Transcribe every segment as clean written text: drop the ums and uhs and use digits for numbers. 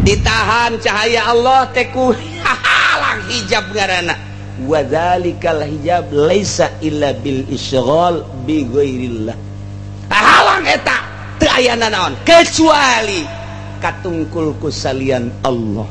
Ditahan cahaya Allah teh ku halang hijab ngaranna. Wa dzalikal hijab laisa illa bil isghal bi ghairillah. Halang eta teu aya nanaon kecuali katungkul ku salian Allah.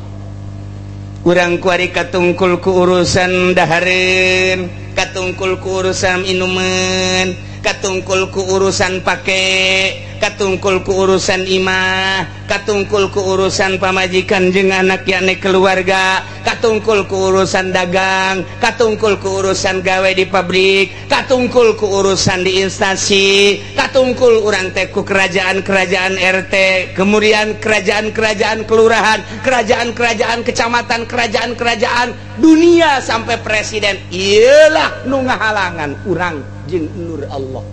Urang kuari katungkul ku urusan dahareun, katungkul ku urusan inuman, katungkul ku urusan pake, katungkul ku urusan imah, katungkul ku urusan pamajikan jeung anak, yakni keluarga, katungkul ku urusan dagang, katungkul ku urusan gawe di pabrik, katungkul ku urusan di instansi, katungkul urang teh ku kerajaan-kerajaan RT, kemudian kerajaan-kerajaan kelurahan, kerajaan-kerajaan kecamatan, kerajaan-kerajaan dunia sampai presiden. Iyalah nu ngahalangan urang jeung nur Allah.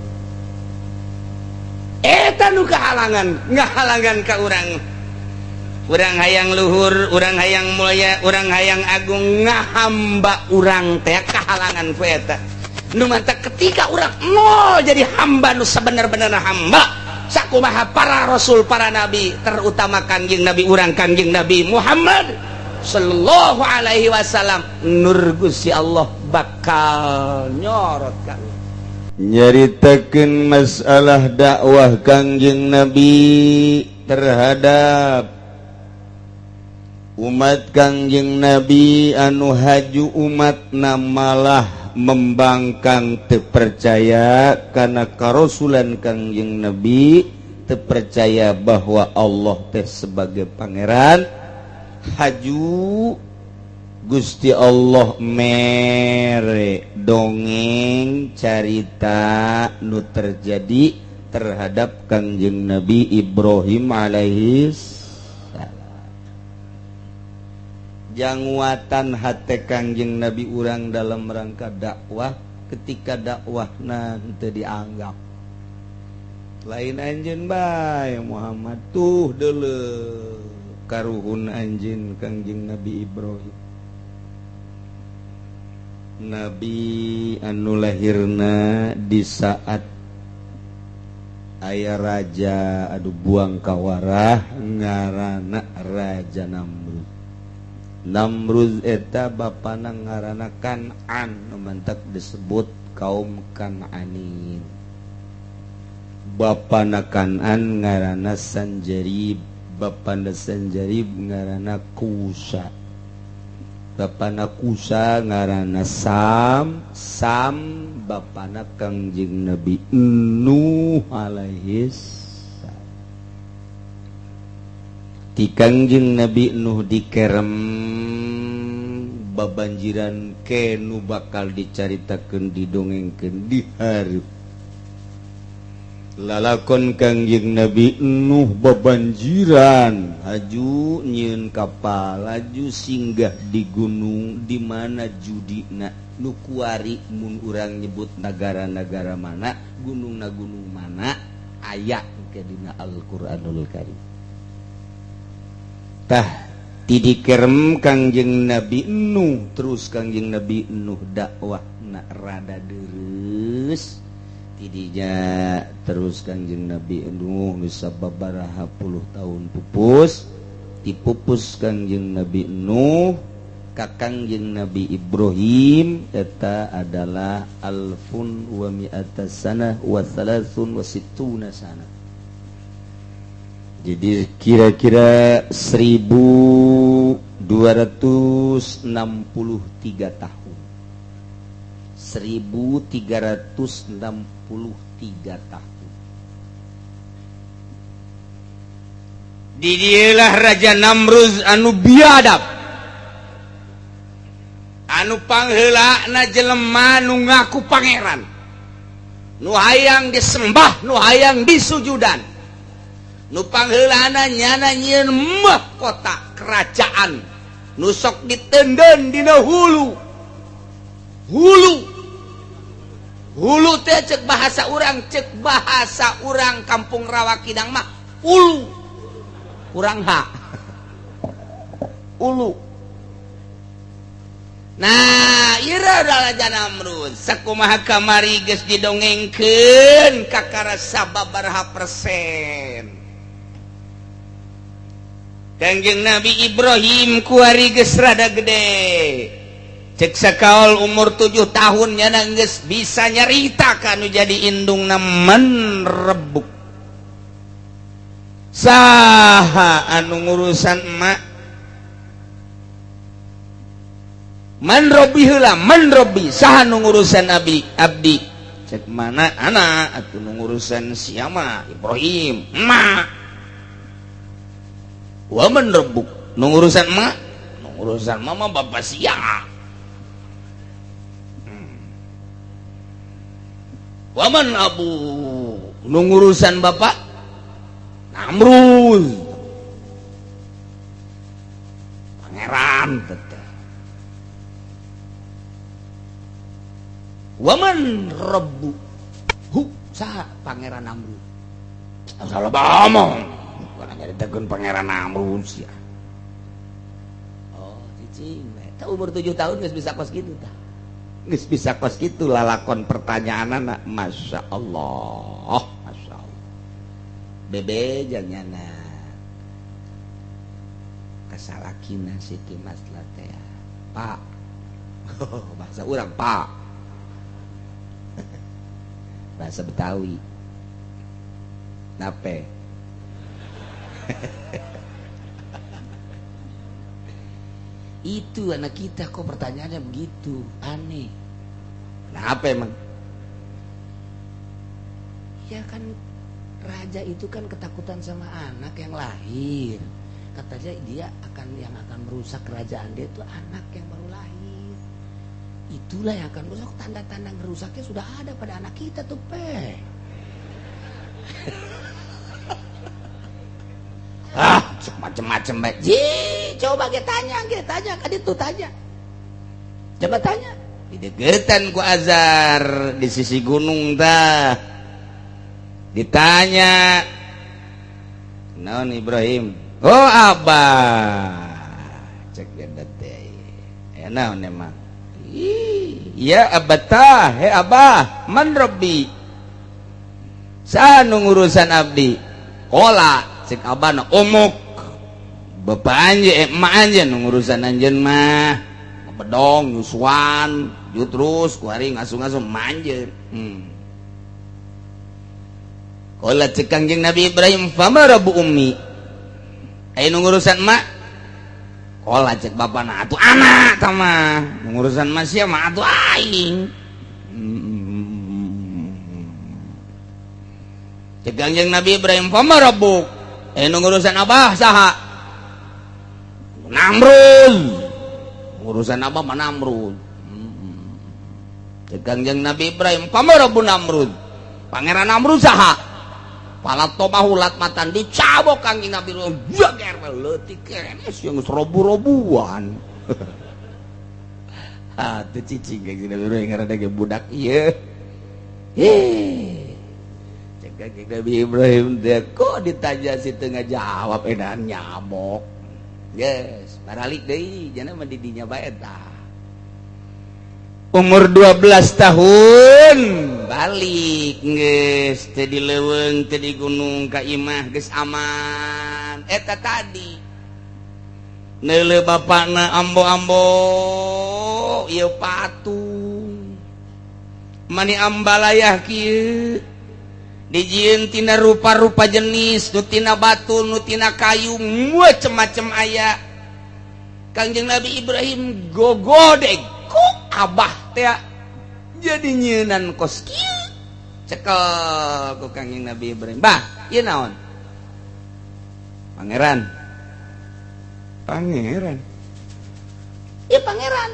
Eta nu kahalangan, ngahalangan ka urang. Urang hayang luhur, urang hayang mulia, urang hayang agung, ngahamba urang teh kahalangan ku eta. Nu matak ketika urang nol jadi hamba nu sebenar-benar hamba, sakumaha para rasul, para nabi, terutama Kangjeng Nabi urang, Kangjeng Nabi Muhammad sallallahu alaihi wasallam, nur Gusti Allah bakal nyorot ka Nyaritakeun masalah dakwah Kangjeng Nabi terhadap umat Kangjeng Nabi anu haju umat malah membangkang, terpercaya karena karasulan Kangjeng Nabi, terpercaya bahwa Allah teh sebagai pangeran. Haju Gusti Allah mere dongeng carita nu terjadi terhadap Kangjeng Nabi Ibrahim alaihis salam. Janguatan hate Kangjeng Nabi urang dalam rangka dakwah, ketika dakwah nanti dianggap lain, "Anjeun bae Muhammad tuh dulu karuhun anjeun." Kangjeng Nabi Ibrahim, Nabi anu lahirna di saat aya raja aduh buang kawarah ngarana Raja Namrud. Namrud eta bapana ngarana Kan'an, matak disebut kaum Kan'anin. Bapana Kan'an ngarana Sanjarib, bapana Sanjarib ngarana Kusa, bapana Kusa ngaranna Sam, Sam bapana Kangjeng Nabi Nuh alaihis. Ti Kangjeng Nabi Nuh dikerem babanjiran ke nu bakal dicaritakeun, didongengkeun di hareup. Lalakon Kangjeng Nabi Nuh babanjiran, haju nyieun kapal, laju singgah di gunung di mana judina nu kuari mun urang nyebut negara-negara mana, gunung na gunung mana, aya ke dina Al-Qur'anul Karim. Tah, ti dikerem Kangjeng Nabi Nuh, terus Kangjeng Nabi Nuh dakwah na rada deres tidinya. Terus Kangjeng Nabi Nuh bisa babaraha puluh tahun pupus. Dipupus Kangjeng Nabi Nuh ka Kangjeng Nabi Ibrahim eta adalah alfun wa mi'ata sanah wa thalathun wa sittuna sana. Jadi kira-kira 1263 tahun, 1363 tahun. Didilah Raja Namruz anu biadab, anu pangheulana jelema nu ngaku pangeran, nu hayang disembah, nu hayang disujudan, nu pangheulana nyana nyieun mahkota kerajaan nu sok ditenden dina hulu. Hulu, hulu teh cek bahasa urang, cek bahasa urang kampung Rawa Kidang mah ulu, kurang h ulu. Nah, ira Raja Namrud sakumaha kamari geus didongengkeun kakara sababaraha persen. Kangjeng Nabi Ibrahim kuari geus rada gede. Cek sakaol umur 7 tahun nyana geus bisa nyarita kanu jadi indungna man rebuk. Saha anu ngurusan emak? Man robbi heula, man robbi saha nu ngurusan abdi? Abdi. Cek mana anak atuh nu ngurusan sia mah Ibrahim, emak. Wa man rabbuk nu ngurusan emak, nu ngurusan mama bapak sia. Wa man abu nu ngurusan bapak Namrud, pangeran teteh. Wa man rabbu hu saha pangeran Namrud? Salah omong. Nyaritakeun pangeran Namrud sia. Oh, cicing we. Tah umur 7 tahun geus bisa kos kitu tah. Geus bisa kos kitu lalakon pertanyaanana, Masya Allah, Masya Allah. Bebe janyana kasalakina Siti Maslah teh. Pak. Bahasa urang Pak. Bahasa Betawi. Nape? Itu anak kita kok pertanyaannya begitu aneh. Kenapa emang? Ya kan raja itu kan ketakutan sama anak yang lahir. Katanya dia akan yang akan merusak kerajaan dia itu anak yang baru lahir. Itulah yang akan merusak. Tanda-tanda merusaknya sudah ada pada anak kita tuh, pe. Ah, macem-macem bae. Ji, coba kita tanya, kan itu tanya. Coba tanya. Didegetan ku Azar di sisi gunung tah. Ditanya, "Naon Ibrahim?" "Oh, Abah." Cek dia teh. Ya naon emang? Ya abatah, he Abah, man rabbi? Saha nu ngurusan abdi? Kola cek abana omok bapak anjeun emak anjeun ngurusan anjeun mah bedong nyusuan ju terus ku hari ngasuh-ngasuh manjeun. Qala cek Kangjeng Nabi Ibrahim fama rabbu ummi, aya nu ngurusan emak? Qala cek bapana atuh anak tah mah ngurusan mah sia mah atuh aing. Cek Kangjeng Nabi Ibrahim fama rabbuk, nu ngurusan abah saha? Namrud. Ngurusan abah mah Namrud. Cek Kangjeng Nabi Ibrahim fama rabbu Namrud, pangeran Namrud saha? Palatomahu latmatan dicabok Kangjeng Nabi Ibrahim jager leutik keneh sia geus robu-robuan. Ah teu cicing Kangjeng Nabi Ibrahim ngaranna ge budak ieu. Heh. Nabi Ibrahim dia kok ditanya si tengah jawab edan nyamok. Yes, baralik deui jana mah di dinya bae tah. Umur 12 tahun balik geus teu di leuweung teu di gunung ka imah geus aman. Eta tadi neuleuh bapana ambo-ambo ieu patung. Mani ambalayah kieu dijieun tina rupa-rupa jenis, nu tina batu, nu tina kayu, macem-macem aya. Kangjeng Nabi Ibrahim gogodeg kok abah teh jadi nyeunan kos kieu. Cekel ku Kangjeng Nabi Ibrahim, "Bah, ieu naon?" "Pangeran." "Pangeran?" "Ieu pangeran."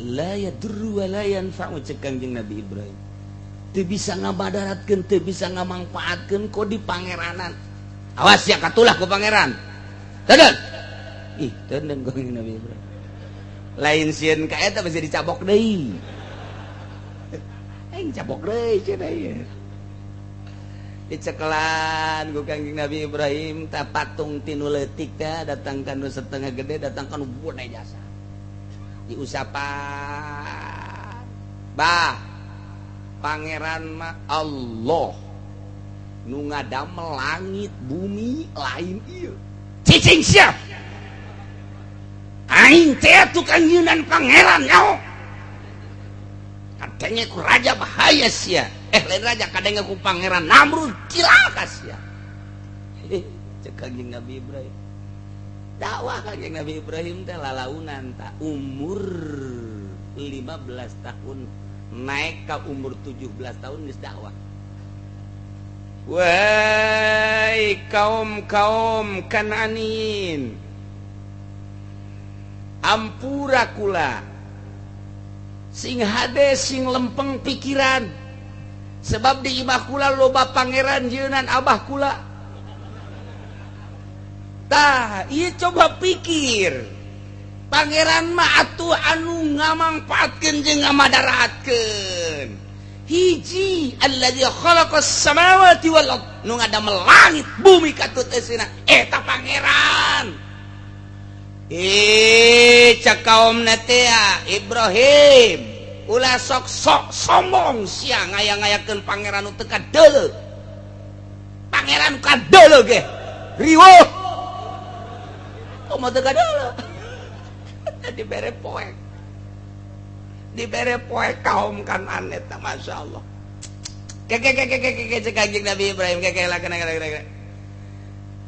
La yadurru wa la yanfa'u cek Kangjeng Nabi Ibrahim. Teu bisa ngabadaratkeun, teu bisa ngamangpaatkeun kok di pangeranan. Awas ya katulah ku pangeran. Teudeun. Ih, teudeun ku Nabi Ibrahim. Lain sieun ka eta bisa dicabok deui. Aing cabok deui cenah ieu. Dicekelan ku Kangjeng Nabi Ibrahim ta patung tinu leutik teh datangkan nu setengah gede, datangkan nu bone jasa. Diusapan. Bah, pangeran mah Allah. Nu ngadamel langit bumi lain ieu. Cicing sia. Aing teh tukang nyieun pangeran nyaho. Kadenge ku raja bahaya sia. Eh, lain raja, kadenge ku Pangeran Namrud cilaka sia. Eh, cek Kanjeng Nabi Ibrahim. Dakwah Kanjeng Nabi Ibrahim teh lalaunan tak umur 15 tahun naik ke umur 17 tahun geus dakwah. Wahai kaum-kaum Kananin, ampura kula, sing hade, sing lempeng pikiran, sebab di imah kula loba pangeran jieunan abah kula. Tah, ieu coba pikir, pangeran mah atuh anu ngamangpaatkeun jeung ngamadaratkeun. Hiji, alladzi khalaqas samawati wal ard, nu ngadamel langit bumi katut eusina, eta pangeran. Eh, cak kaum teh, "Ibrahim, ulah sok-sok sombong sia, ngaya-ngayakeun pangeran nu teu kadeuleu. Pangeran kadeuleu ge riweuh, komo teu kadeuleu." Dibere poek, dibere poek kaum kan eta. Masya Allah. Keke keke keke keke, cek Kanjeng Nabi Ibrahim, keke lah, kena kena kena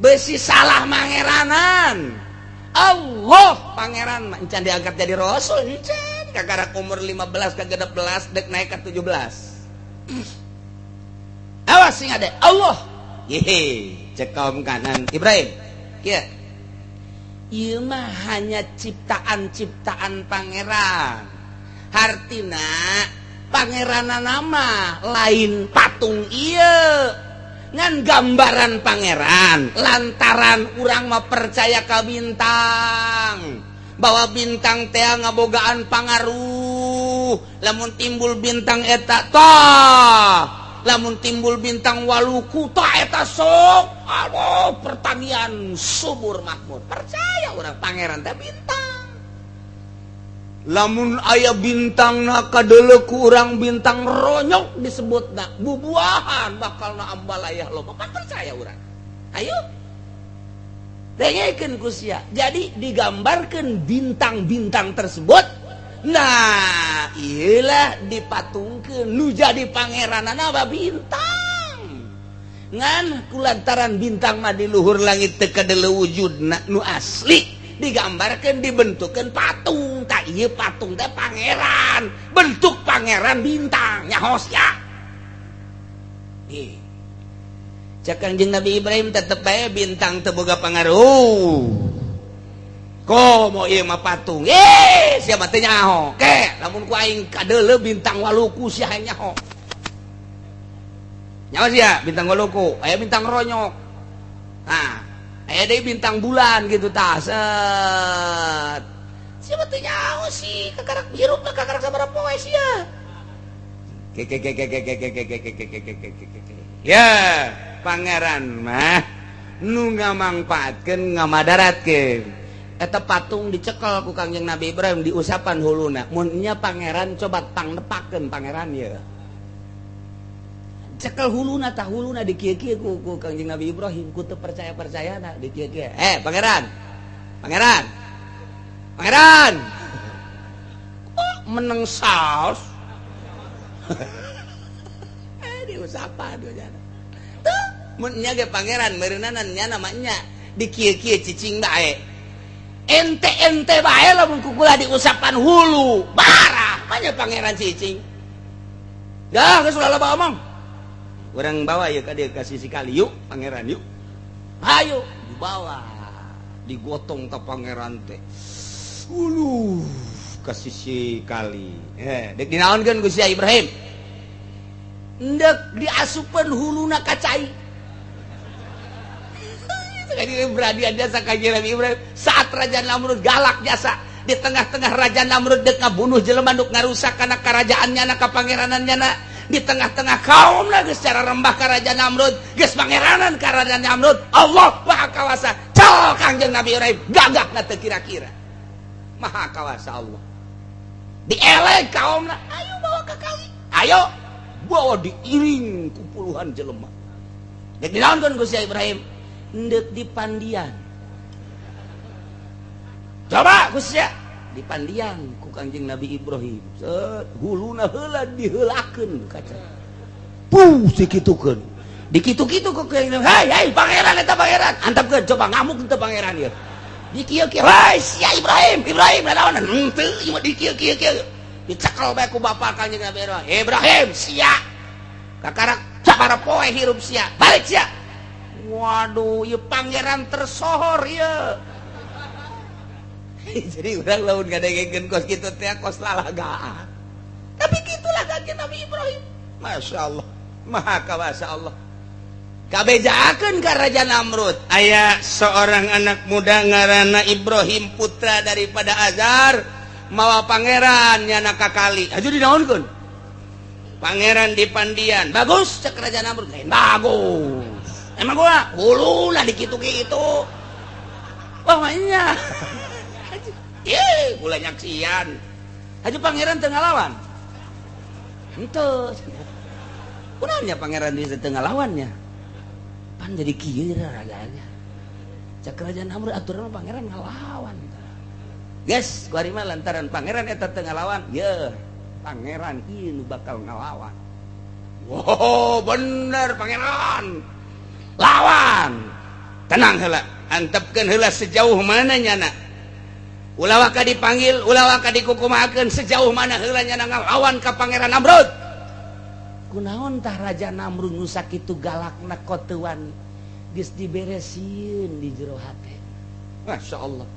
besi salah mangeranan Allah. Pangeran encan diangkat jadi rasul, encan, kakarak umur 15 ke 16, dek naik ke 17. Awas sing ada Allah. Yehe, cek kaum kanan Ibrahim kieu, ieu mah hanya ciptaan-ciptaan pangeran. Hartina pangeran nama lain patung ieu, ngan gambaran pangeran, lantaran urang mah percaya ka bintang, bahwa bintang teh ngabogaan pangaruh. Lamun timbul bintang eta tah, lamun timbul bintang Waluku tah, eta sok aduh pertanian subur makmur. Percaya urang pangeran teh bintang. Lamun aya bintang na kadeuleu ku urang bintang ronyok disebut na bubuahan bakal na ambalayah loba kan. Percaya urang. Ayo dengekeun ku sia. Jadi digambarkan bintang-bintang tersebut. Nah, iyalah dipatungkeun nu jadi pangeranana apa bintang, ngan kulantaran bintang mah di luhur langit teu kadeuleu wujudna nu asli, digambarkan dibentukkan patung. Tak iya, patung teh pangeran, bentuk pangeran bintang nyaho sia. Ih. Cek Kanjeng Nabi Ibrahim, tetep bae bintang teu boga pangaruh, komo ieu mah patung. Eh, siapa teh nyaho ke lamun ku aing kadeuleu bintang Waluku, sia nyaho? Nyaho sia bintang Waluku aya bintang ronyok? Nah, aya deui bintang bulan gitu tah, set. Siapa teh nyaho sih, kakarak biru mah kakarak sabaraha poe sia. Ke ke ke ke ke ke ke ke ke ke ke ke ke ke ke. Ya, pangeran mah nu ngamangpaatkeun, ngamadaratkeun. Eta patung dicekel ku Kangjeng Nabi Ibrahim, diusapan huluna. Mun nya pangeran, coba pangnepakeun pangeran ye. Cekel huluna tah, huluna di kieu-kieu ku Kangjeng Nabi Ibrahim, ku teu percaya-percayana di kieu-kieu. Eh, pangeran. Pangeran. Pangeran. Oh, meneng saos. Eh, diusapan jana. Tuh, mun nya ge pangeran meureunanan nya namanya di kieu-kieu cicing bae. Ente-ente bae lamun ku kula diusapan hulu, barah manya pangeran cicing. Dah, geus ulah loba omong. Urang bawa ya ka dieu ka sisi kali yuk, pangeran yuk. Ayo, dibawa. Digotong ka pangeran teh. Uluh, ka sisi kali. Eh, dek dinaonkeun ku sia Ibrahim? Ndek diasupeun huluna ka cai. Jadi berani jasa Kanjeng Nabi Ibrahim saat Raja Namrud galak jasa di tengah-tengah Raja Namrud dek ngabunuh jelema, duk ngarusak kana karajaannya na, kapangeranan na, di tengah-tengah kaum lah geus secara rembah ka Raja Namrud, geus pangeranan ka Raja Namrud. Allah Maha Kawasa. Col Kangjeng Nabi Ibrahim gagah na teu kira-kira. Maha Kawasa Allah. Dielek kaum lah, ayo bawa ke kali, ayo bawa, diiring ku puluhan jelema. Dek dinaonkeun ku si Ibrahim? Endek dipandian. Coba ku sia dipandian ku Kangjeng Nabi Ibrahim. Set, huluna heula diheulakeun kaca. Puh, sikitukeun. Dikitu-kitu ku Kangjeng, "Hei, hei, pangeran eta pangeran. Antepkeun, coba ngamuk teu pangeran ieu." Dikieu-kieu, "Hei, sia Ibrahim, Ibrahim nanaonan?" "Henteu, ieu mah dikieu-kieu-kieu." Dicekel bae ku bapak Kangjeng Nabi Ibrahim. "Ibrahim, sia. Kakarak sabaraha poe hirup sia. Balik sia." Waduh, ieu pangeran tersohor ieu. Jadi urang lamun ngadengekeun kos kitu teh kos lalagaan. Tapi gitulah Kangjeng Nabi Ibrahim. Masya Allah, Maha Kawasa Allah. Kabejakeun ka Raja Namrud, aya seorang anak muda ngaranna Ibrahim, putra daripada Azar, mawa pangeran nyana ka kali. Aju dinaonkeun? Pangeran di Pandian. Bagus cek Raja Namrud. Lain bagus. Emang gua huluna dikitu-kitu. Wah, mainnya. Ye, kula nyaksian. Haji pangeran teu ngalawan. Henteu. Kunaonnya pangeran bisa teu ngalawannya? Pan jadi kieu raganya. Cek Raja Namrud, aturan mah pangeran ngalawan. Guys, kuari mah lantaran pangeran eta teu ngalawan, ye, pangeran ieu nu bakal ngalawan. Wow, bener pangeran. Lawan. Tenang heula, antepkeun heula sejauh mana nyana. Ulah waka dipanggil, ulah waka dikukumakeun, sejauh mana heula nyana ngalawan ka Pangeran Namrud. Kunaon tah Raja Namrud nu sakitu galakna teu wani? Geus diberesin di jero hate. Masya Allah.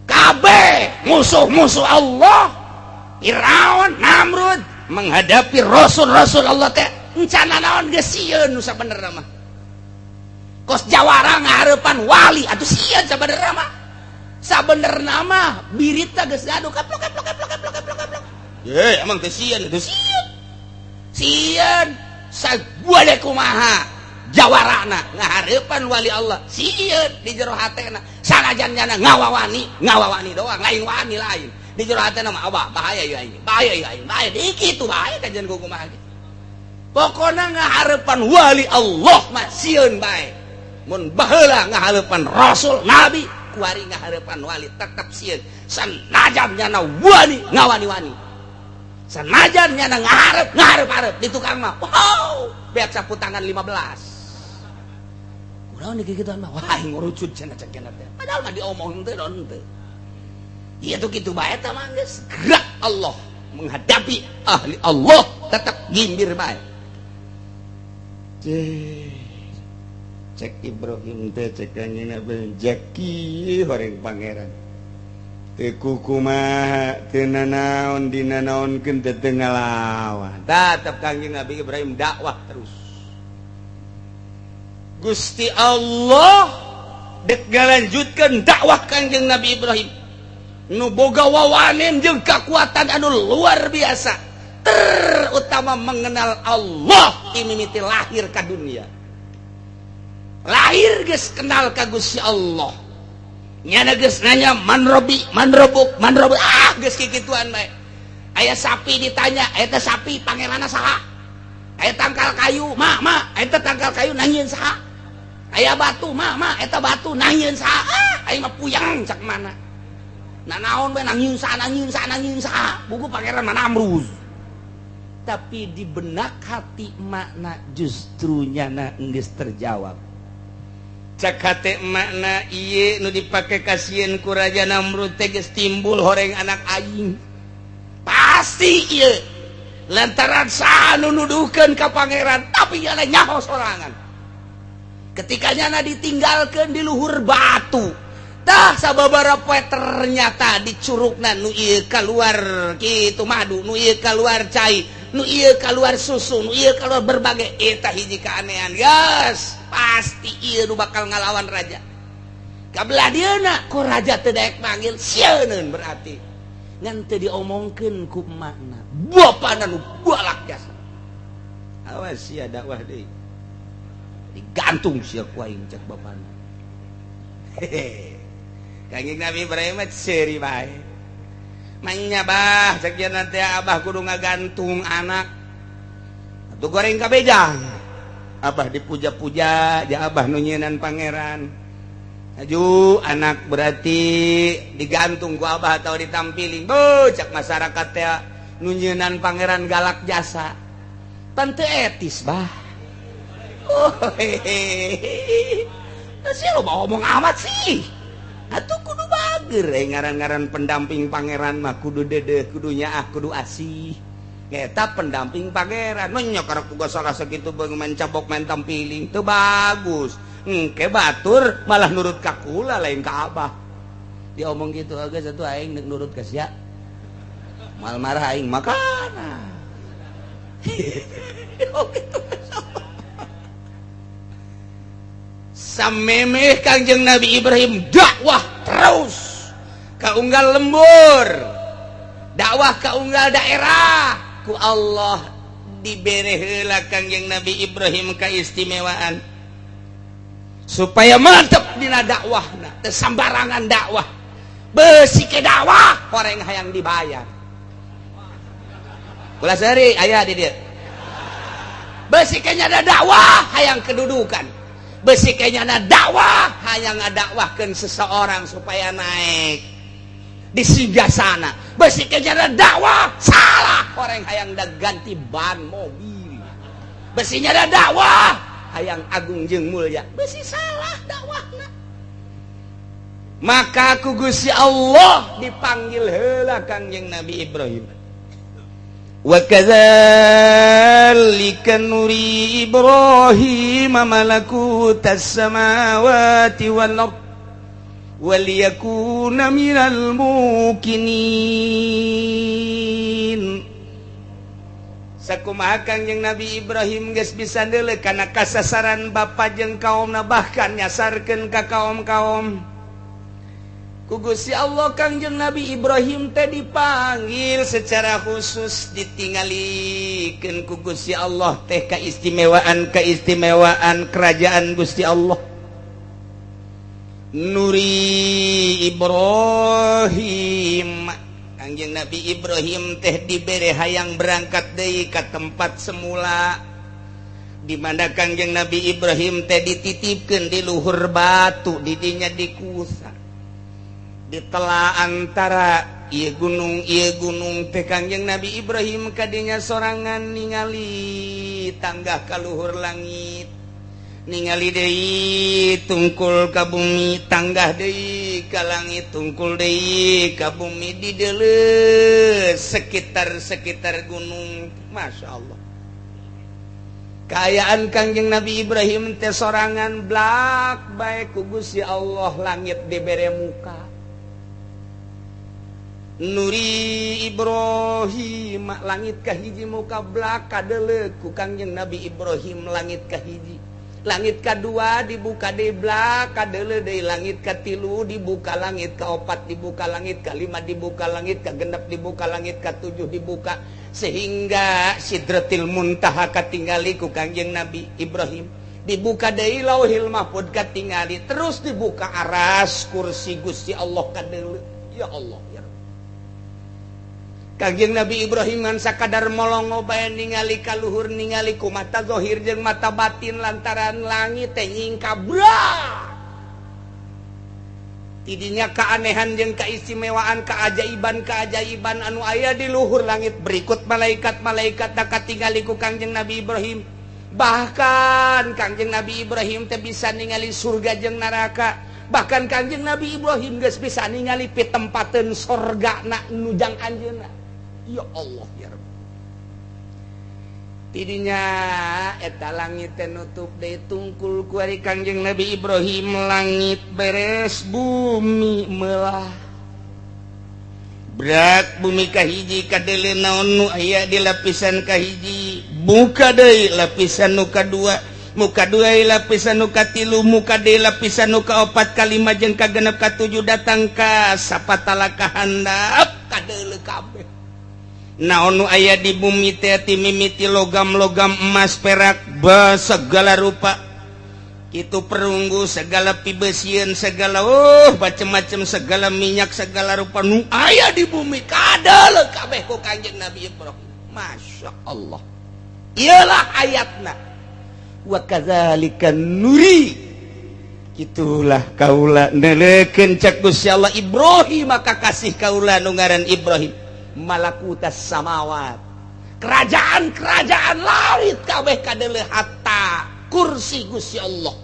Kabeh musuh-musuh Allah, Firaun, Namrud menghadapi rasul-rasul Allah teh encana naon, geus sieun nu sabenerna mah. Kos jawara ngahareupan wali atuh sieun sabenerna mah. Sabenerna mah birita geus gaduh, kaplok kaplok kaplok kaplok kaplok kaplok. Ye, emang teh sieun teh sieun. Sieun saguade kumaha jawarana ngahareupan wali Allah sieun di jero hatena, sanajan nyana ngawawani, ngawawani doang, lain wani, lain di jero hatena mah, "Abah, bahaya ya ini, bahaya ya ini, bahaya." Di kitu bahaya kajian kumaha gitu. Pokona ngahareupan wali Allah mah sieun bae. Mun baheula ngahareupan rasul, nabi, kuari ngahareupan wali tetep sieun, sanajan nyana wani ngawani-wani, sanajan nyana ngaharep ngaharep harep di tukang mah, wow, beak sapu tangan 15. Kunaon nih kitu mah? Wah, ngurucut cenah, cek cenah teh. Padahal mah diomong teh don teh. Ieu tuh kitu bae teh mah geus gerak Allah menghadapi ahli Allah tetap gimbir bae. Cek Ibrahim teh, cek Kanjeng Nabi, jaki horeng pangeran teu kukumaha, teu nanaon, dina naonkeun teu teu ngalawan. Tetep Kanjeng Nabi Ibrahim dakwah terus. Gusti Allah dek ngalanjutkeun dakwah Kanjeng Nabi Ibrahim nu boga wawanen jeung kekuatan anu luar biasa, terutama mengenal Allah. Ini lahir ke dunia, lahir geus kenal ka Gusti Allah. Nyana geus nanya man robbi, man robbuk, man robbuk, ah, geus kikituan bae. Aya sapi ditanya, "Eta sapi pangeranna saha?" Aya tangkal kayu, "Ma, ma, eta tangkal kayu nangieun saha?" Aya batu, "Ma, ma, eta batu nangieun saha?" "Ah, aing mah puyeng," cak mana. Nah, naon bae nangieun saha, nangieun saha, nangieun saha, buku pangeran mah Namrud. Tapi di benak hati makna justru nyana geus terjawab. Cak hate makna, ieu nu dipake kasieun ku Raja Namrud teh geus timbul horeng anak aing pasti ieu, lantaran saha nu nuduhkeun ka pangeran, tapi nyana nyaho sorangan ketika nyana ditinggalkeun di luhur batu. Tah, sababaraha poe ternyata di curugna nu ieu keluar kitu madu, nu ieu keluar cai, nu ieu keluar susu, nu ieu keluar berbagai. Eta hiji keanehan, gas pasti ieu nu bakal ngalawan raja. Kabelah dieuna ku raja teu daek manggil, sieun berarti ngan teu diomongkeun ku emakna. Bapana nu balak jasa, "Awas sia, dakwah deui, digantung sia ku aing," cek bapana. Hehe, Kangjeng Nabi Ibrahim mah seuri bae. "Manya bah," cek dia, "nanti abah kudu ngagantung anak atuh goreng kabejang." Abah dipuja-puja ja Abah nu nyienan pangeran. Aju anak berarti digantung ku Abah atau ditampiling. Beuh, cak masyarakat teh nu nyienan pangeran galak jasa. Tante etis bah. Oh, hehehe. Sih lo mau ngomong amat sih. Atuh kudu bager eh, ngaran-ngaran pendamping pangeran mah kudu dedeh, kudu nyaah, kudu asih. Eta pendamping pangeran nya karek kuga salah segitu main cabok, main tampiling teu bagus. Engke batur malah nurut ka kula, lain ka Abah. Dia omong gitu agak satu, aing nek nurut ka sia mal marah aing makana. Oh gitu. Samemeh Kangjeng Nabi Ibrahim dakwah terus ka unggal lembur, dakwah ka unggal daerah, ku Allah dibere heula Kangjeng Nabi Ibrahim keistimewaan supaya mantep dina dakwahna, teu sambarangan dakwah. Besi ke dakwah horeng hayang dibayar. Ulah seuri aya di dieu. Besi ke ada dakwah hayang kedudukan, besi kayaknya ada dakwah hayang ngadakwahkeun seseorang supaya naik di sana, besi kayaknya ada dakwah salah orang hayang da ganti ban mobil, besinya ada dakwah hayang agung jeung mulia, besi salah dakwahna. Maka ku Gusti Allah dipanggil heula Kangjeng Nabi Ibrahim. Wa kadzalika nuri Ibrahim malakutas samawati wal ard waliyakuna minal muqinin. Sakumaha Kangjeng Nabi Ibrahim geus bisa deuleu kana kasasaran bapa jeung kaumna, bahkan nyasarkeun ka kaum-kaum. Ku Gusti Allah Kangjeng Nabi Ibrahim teh dipanggil secara khusus, ditinggalikeun ku Gusti Allah teh keistimewaan keistimewaan kerajaan Gusti Allah. Nuri Ibrahim, Kangjeng Nabi Ibrahim teh dibere hayang berangkat deui ka tempat semula di mana Kangjeng Nabi Ibrahim teh dititipkeun di luhur batu didinya, di Kusa, di tela antara ieu gunung ieu gunung teh. Kangjeng Nabi Ibrahim kadinya sorangan ningali tangga ka luhur langit, ningali deui tungkul ka bumi, tanggah deui ka langit, tungkul deui ka bumi, di deuleu sekitar-sekitar gunung. Masya Allah, kaayaan Kangjeng Nabi Ibrahim teh sorangan blak bae ku Gusti Allah langit dibere muka. Nuri Ibrahim langit kahiji muka blak kadeuleu ku Kangjeng Nabi Ibrahim langit kahiji, langit kedua dibuka deui blak kadeuleu deui, langit katilu dibuka, langit kaopat dibuka, langit kalima dibuka, langit kagenep dibuka, langit katujuh dibuka, sehingga Sidratil Muntaha katingali ku Kangjeng Nabi Ibrahim. Dibuka deui Lauhil Mahfud katingali, terus dibuka aras kursi Gusti Allah kadeuleu. Ya Allah ya Rabb. Kangjeng Nabi Ibrahim ngan sakadar molongo bae, ningali ka luhur, ningali ku mata zahir jeung mata batin, lantaran langit teh nyingkabrak. Tidinya keanehan jeung keistimewaan, keajaiban keajaiban anu aya di luhur langit berikut malaikat-malaikat tak katingali ku Kangjeng Nabi Ibrahim. Bahkan Kangjeng Nabi Ibrahim teh bisa ningali surga jeung neraka. Bahkan Kangjeng Nabi Ibrahim geus bisa ningali pitempateun sorga na nujang anjeunna. Ya Allah ya Rabb. Tidinya eta langit teh nutup deui tungkul ku ari Kangjeng Nabi Ibrahim. Langit beres, bumi melah berat. Bumi kahiji kadeuleu naon nu aya di lapisan kahiji, buka deui lapisan nu kadua, muka dua lapisan nu katilu, muka deui lapisan nu kaopat, kalima jeung kagenep, katujuh, datang ka sapatala ka handap, kadeuleu kabeh naon nu aya di bumi teh, ti mimiti logam-logam, emas, perak, bes segala rupa itu, perunggu segala, pibesieun segala, oh macem-macem segala, minyak segala rupa nu aya di bumi kadeuleu kabeh ku Kanjeng Nabi Ibrahim. Masya Allah, iyalah ayatna. Wa kadzalika nuri, itulah kaula neuleukeun, cek Gusti Allah, Ibrahim, maka kasih kaula nu ngaran Ibrahim malakutas samawat, kerajaan-kerajaan langit kabeh kadeuleu, hatta kursi Gusti Allah,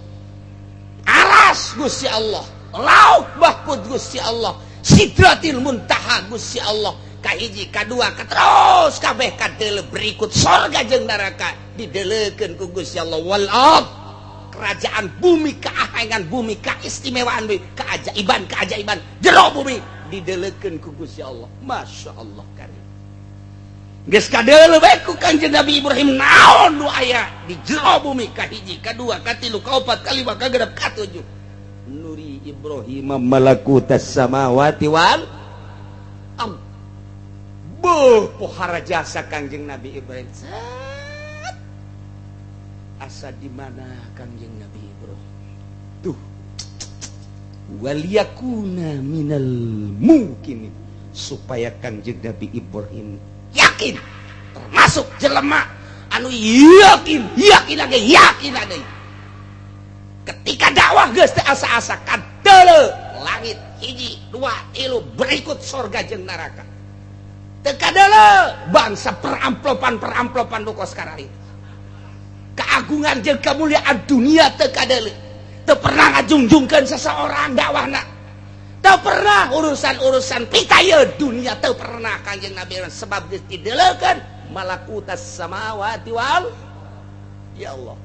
aras Gusti Allah, lauh mahfud Gusti Allah, sidratil muntaha Gusti Allah, kahiji, kadua, katerus kabeh kadeuleu, berikut sorga jeung neraka dideleukeun ku Gusti Allah, wal ard, kerajaan bumi, keahengan bumi, keistimewaan bumi, keajaiban keajaiban jero bumi dideleukeun ku Gusti Allah. Masya Allah karim. Geus kadeuleu bae ku Kanjeng Nabi Ibrahim naon nu aya di jero bumi, kahiji, kadua, katilu, kaopat, kalima, kagenep, katujuh. Nuri Ibrahim malakutas samawati wal ard. Beuh, pohara jasa Kangjeng Nabi Ibrahim. Set. Asa di mana Kangjeng Nabi Ibrahim tuh? Waliyakuna minal mungkin, supaya Kangjeng Nabi Ibrahim yakin, termasuk jelema anu yakin, yakin lagi, yakin lagi. Ketika dakwah geus teu asa-asa, kadeuleu langit hiji, dua, tilu, berikut sorga jeung neraka. Teu kadeuleu bangsa peramplopan peramplopan nu kos itu, keagungan jeung kemuliaan dunia teu kadeuleu. Teu pernah ngajungjungkeun seseorang dakwahna, teu pernah urusan-urusan pitayeun dunia, teu pernah Kanjeng Nabi, sebab geus dideleukeun malakutas samawati wal. Ya Allah,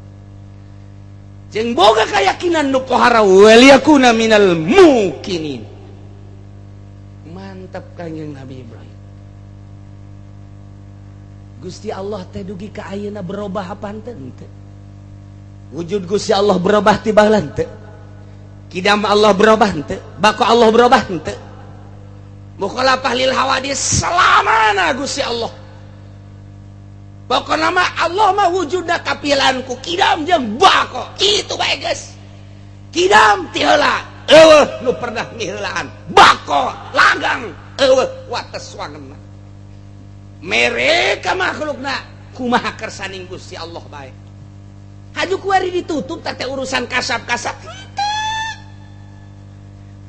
jeung boga keyakinan nu pohara, waliyakuna minal mukinin. Mantap Kanjeng Nabi Ibrahim. Gusti Allah teh dugi ka ayeuna berubah apa henteu? Henteu. Wujud Gusti Allah berubah ti baheula henteu? Kidam Allah berubah henteu? Bako Allah berubah henteu? Mukhalafah lil hawadis selamana Gusti Allah. Pokokna mah Allah mah wujudna kapilan ku kidam jeung bako. Kitu bae geus. Kidam ti heula eueuh nu pernah miheulaan. Bako langgang, eueuh wates wangenna. Mereka makhlukna kumaha kersaning Gusti Allah bae. Haju kuari ditutup teh urusan kasab-kasab.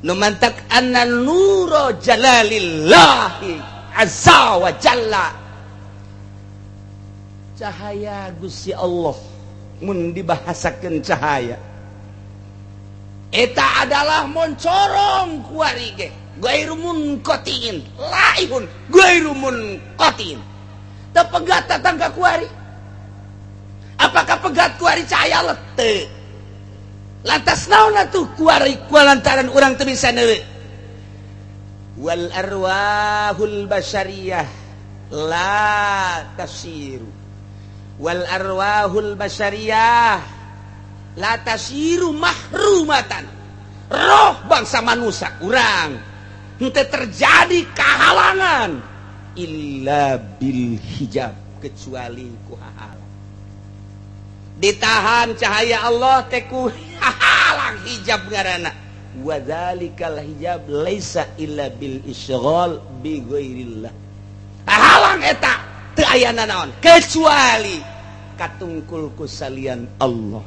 Nu mantak anna nuro jalalillahi azza wa jalla, cahaya Gusti Allah, mun dibahasakeun cahaya eta adalah moncorong kuari ge gairu munqatiin, laihun gairu munqatiin, teu pegat tatangga kuari. Apakah pegat kuari cahaya lete? Lantas naon atuh kuari kulantaran urang teu bisa neuleuh? Wal arwahul basyariyah la tasiru, wal arwahul basyariyah la tasiru mahrumatan. Roh bangsa manusia urang henteu terjadi kehalangan illa bil hijab, kecuali ku hahalang. Ditahan cahaya Allah teh ku hahalang, hijab ngaranna. Wa dzalikal hijab laisa illa bil isghal bi ghairillah. Hahalang eta teu aya nanaon kecuali katungkul ku salian Allah.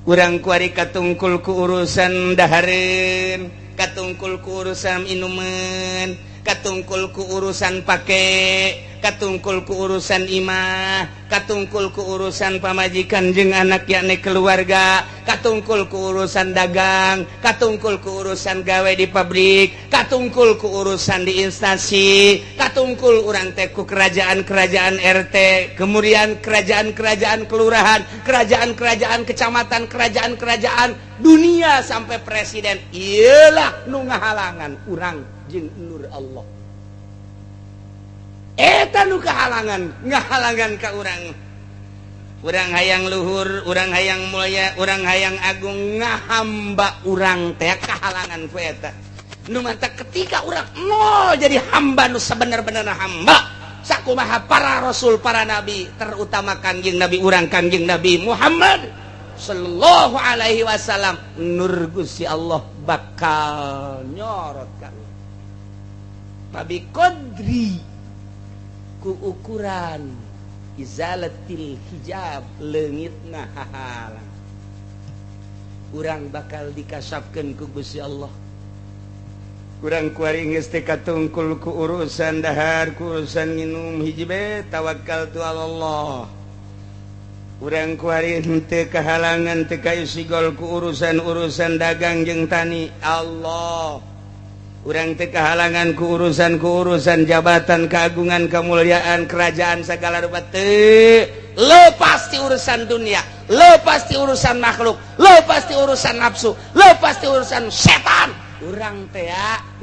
Urang kuari katungkul ku urusan dahareun, katungkul ku urusan inuman, katungkul ku urusan pake, katungkul ku urusan imah, katungkul ku urusan pamajikan jeung anak, yakni keluarga, katungkul ku urusan dagang, katungkul ku urusan gawe di pabrik, katungkul ku urusan di instansi, katungkul urang teh ku kerajaan-kerajaan RT, kemudian kerajaan-kerajaan kelurahan, kerajaan-kerajaan kecamatan, kerajaan-kerajaan dunia sampai presiden. Iyalah nu ngahalangan urang jeung nur Allah. Eta nu kehalangan, ngahalangan ka urang. Urang hayang luhur, urang hayang mulia, urang hayang agung, ngahamba urang teh kahalangan ku eta. Nu mantak ketika urang nol jadi hamba nu sebenar-benar hamba, sakumaha para rasul, para nabi, terutama Kangjeng Nabi urang, Kangjeng Nabi Muhammad sallallahu alaihi wasallam, nur Gusti Allah bakal nyorot ka Babi qadri, ku ukuran. Izalatil hijab, leungitna hahalang. Urang bakal dikasapkeun ku Gusti Allah. Kurang kuari geus teu katungkul ku urusan dahar, ku urusan nginum, hiji be, tawakal tu Allah. Urang kuari henteu kahalangan, teu kaisigol ku urusan-urusan dagang jeung tani, Allah. Urang teu kahalangan ku urusan jabatan, keagungan, kemuliaan, kerajaan, segala rupa teu. Lepas ti urusan dunia, lepas ti urusan makhluk, lepas ti urusan nafsu, lepas ti urusan setan. Urang teh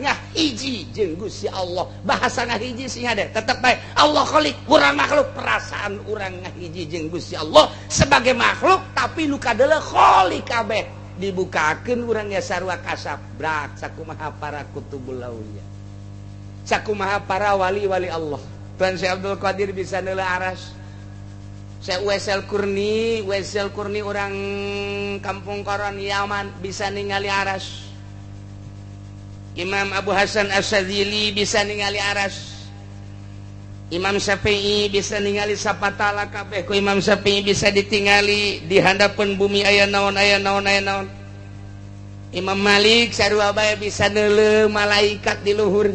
ngahiji jeung Gusti Allah. Bahasa ngahiji sih ada tetep baik Allah khalik, urang makhluk. Perasaan urang ngahiji jeung Gusti Allah sebagai makhluk, tapi nu kadeuleu khalik kabeh. Dibukakeun urang ya sarua kasap brak, sakumaha para kutubul aulia, sakumaha para wali-wali Allah. Tuan Syekh Abdul Qadir bisa neuleuh aras. Syekh Uwaisul Qurni, Uwaisul Qurni orang kampung Koron Yaman, bisa ningali aras. Imam Abu Hasan Asyadzili bisa ningali aras. Imam Syafi'i bisa ningali sapatala kabeh. Ku Imam Syafi'i bisa ditingali di handapeun bumi aya naon, aya naon, aya naon. Imam Malik sarua bae, bisa neuleuh malaikat di luhur.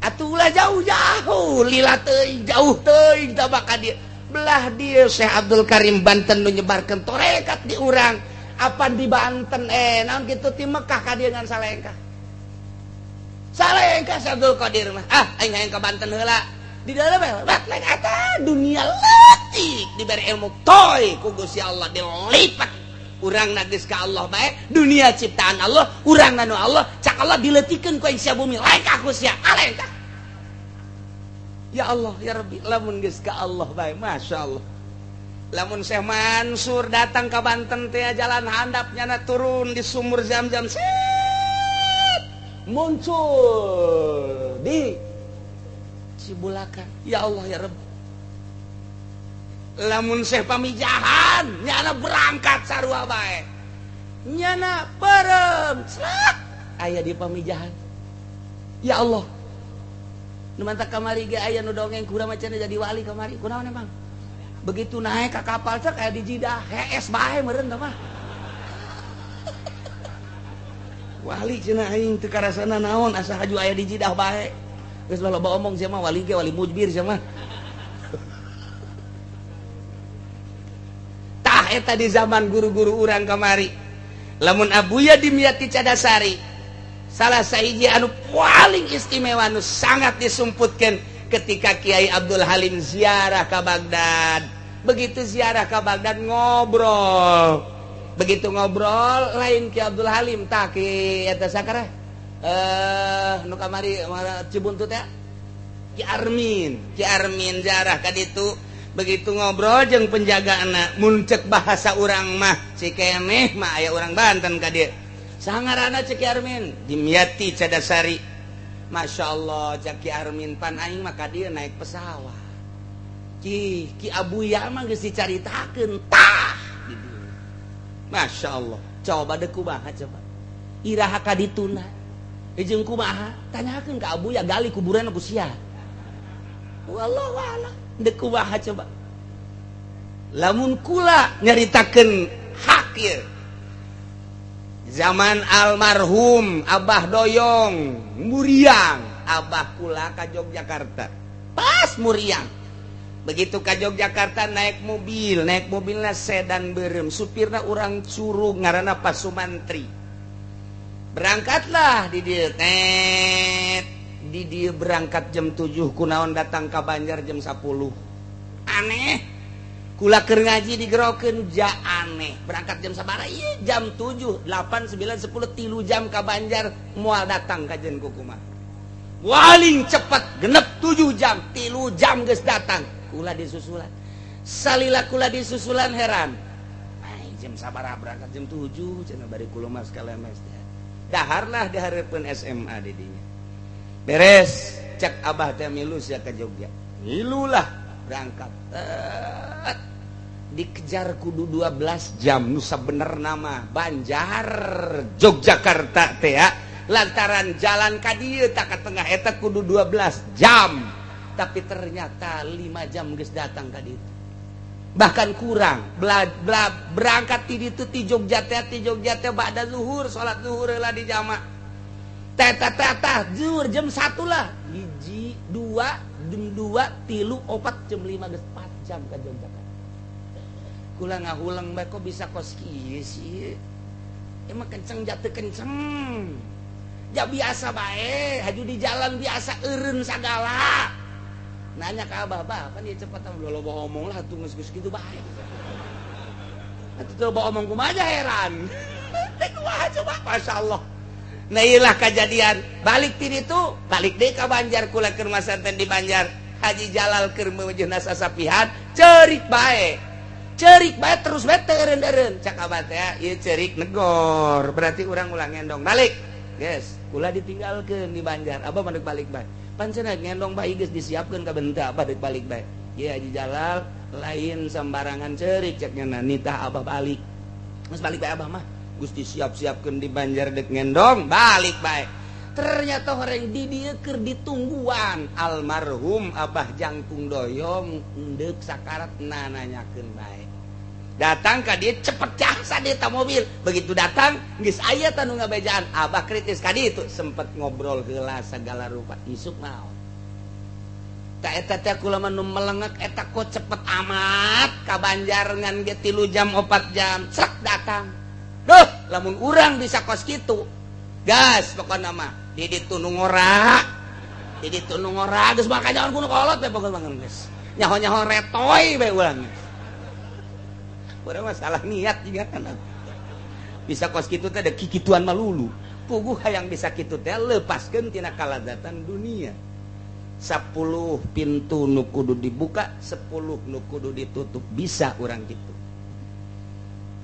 Atulah jauh-jauh, lila teuing, jauh teuing tah bakal dia belah dia. Syekh Abdul Karim Banten nu nyebarkeun torekat di urang, apa di Banten, naon kitu, ti Mekah ka dieu ngan salengkah salengkah. Syekh Abdul Qadir mah, "Ah, aing hayang ka Banten heula." Di dalam bak naik eta dunia leutik, diberi ilmu toy ku Gusti Allah, dilipat. Urang geus ka Allah bae, dunia ciptaan Allah, urang anu Allah. Cak Allah, dileutikeun ku aing sia bumi, lengkah ku sia alengkah. Ya Allah ya Rabbi, lamun geus ka Allah bae, Masya Allah. Lamun Syekh Mansur datang ke Banten teh, jalan handap nyana turun di sumur Zam-Zam, set muncul di Cibulakan. Ya Allah ya Rabbi. Lamun Syekh Pamijahan nyana berangkat sarua bae, nyana perem slak aya di Pamijahan. Ya Allah, nu mantak kamari ge aya nu dongeng kurang macam jadi wali kamari. Kunaon emang begitu naik ke kapal cek aya di Jidah, hees bae meureun mah. Wali cenah, aing teu karasana naon, asa haju aya di Jidah bae. Geus loba omong sia mah, wali ge wali mujbir sia mah. Tah, eta di zaman guru-guru urang kamari. Lamun Abuya Dimyati Cadasari, salah sahiji anu paling istimewa, anu sangat disumputkan ketika Kiai Abdul Halim ziarah ke Baghdad. Begitu ziarah ke Baghdad, ngobrol. Begitu ngobrol, lain Ki Abdul Halim, tak ki eta sakara nu kamari Cibuntut ya, Ki Armin. Ki Armin ziarah ka ditu. Begitu ngobrol jeung penjaga anak, muncek bahasa urang mah si keneh mah aya orang Banten ka dieu. Sangarana cek Ki Armin? Dimyati Cadasari. Masya Allah, cek Ki Armin, "Pan aing mah ka dieu naik pesawat." Ki Ki Abuya mah geus dicaritakeun tah di dieu. Masya Allah, coba deh, kumaha coba iraha ka dituna jeung kumaha? Tanyakeun ka Abuya, gali kuburan ku sia. Wallahu a'lam, dek kumaha coba. Lamun kula nyaritakeun hak ieu, zaman almarhum Abah Doyong muriang, Abah kula ka Yogyakarta pas muriang. Begitu ka Yogyakarta naik mobil, naik mobilnya sedan berem, supirna orang Curug, ngaranna Pak Sumantri. Berangkatlah di dieu tet, di dieu berangkat jam 7, kunaon datang ke Banjar jam 10? Aneh. Kula keur ngaji digerokeun, ja aneh. Berangkat jam sabaraha ieu? Jam 7, 8, 9, 10, 3 jam ka Banjar, moal datang kajen kukumaha? Paling cepat genep 7 jam, 3 jam geus datang. Kula disusulan salila, kula disusulan, heran. Ay, jam sabaraha berangkat? Jam 7 cenah. Bari kula mas kalemes daharlah di hareupeun SMA di dinya. Beres, cek Abah teh, "Milu sia ke Jogja." Milu lah, berangkat. Dikejar kudu 12 jam. Nusa bener nama Banjar Yogyakarta teh ya, lantaran jalan ka dieu tak ke tengah eta kudu 12 jam. Tapi ternyata 5 jam geus datang ka ditu. Bahkan kurang. Berangkat ti ditu ti Jogja teh ba'da zuhur, salat zuhur heula di jamak. Teh zuhur jam 1 lah. 1, 2, jam 2, 3, 4, jam 5 geus 4 jam ka Jogja. Kula ngahulang bae kok bisa kos kieu sih. Emang kenceng jatuh kenceng. Ja biasa bae, haju di jalan biasa eureun sagala. Nanya ke abah, bah, kan dia cepat loba omong lah tuh geus gitu bae. Atuh loba omong kumaha heran. Teh kumaha coba, masyaallah. Nah iyalah kejadian, balik ti ditu, balik deui ka Banjar kula keur masanten di Banjar. Haji Jalal keur meujeuhna sasapihan, ceurik bae. Ceurik bae terus bae teu eureun-eureun. Cak abah teh, ieu ceurik negor, berarti urang ulah ngendong. Balik. Guys, kula ditinggalkeun di Banjar. Abah mah balik bae. Pan cenah ngendong bae geus disiapkeun ka benta abah deuk balik bae. Ieu Haji Jalal lain sembarangan ceurik cek nya nitah abah balik. Geus balik bae abah mah. Geus disiap-siapkeun di Banjar deuk ngendong, balik bae. Ternyata orang di dieu keur ditungguan almarhum Abah Jangkung Doyong deuk sakarat nananyakeun bae. Datang ka dia cepet jasa dia ta mobil. Begitu datang geus aya tanu ngabejaan. Abah kritis ka ditu sempet ngobrol heula segala rupa isuk maot. Ta eta teh kula mah nu melengek eta kok cepet amat ka Banjar ngan ge 3 jam 4 jam cek datang. Duh, lamun urang bisa kos kitu. Gas pokona mah di ditu nu ngora. Di ditu nu ngora geus maka jangan kudu kolot we pokona mah geus. Nyaho-nyaho retoy bae urang. Urang mah salah niat juga kan. Bisa kos kitu teh ada kikituan malulu. Puguh hayang bisa kitu teh lepaskeun tina kalazatan dunia. 10 pintu nu kudu dibuka, 10 nu kudu ditutup, bisa urang kitu.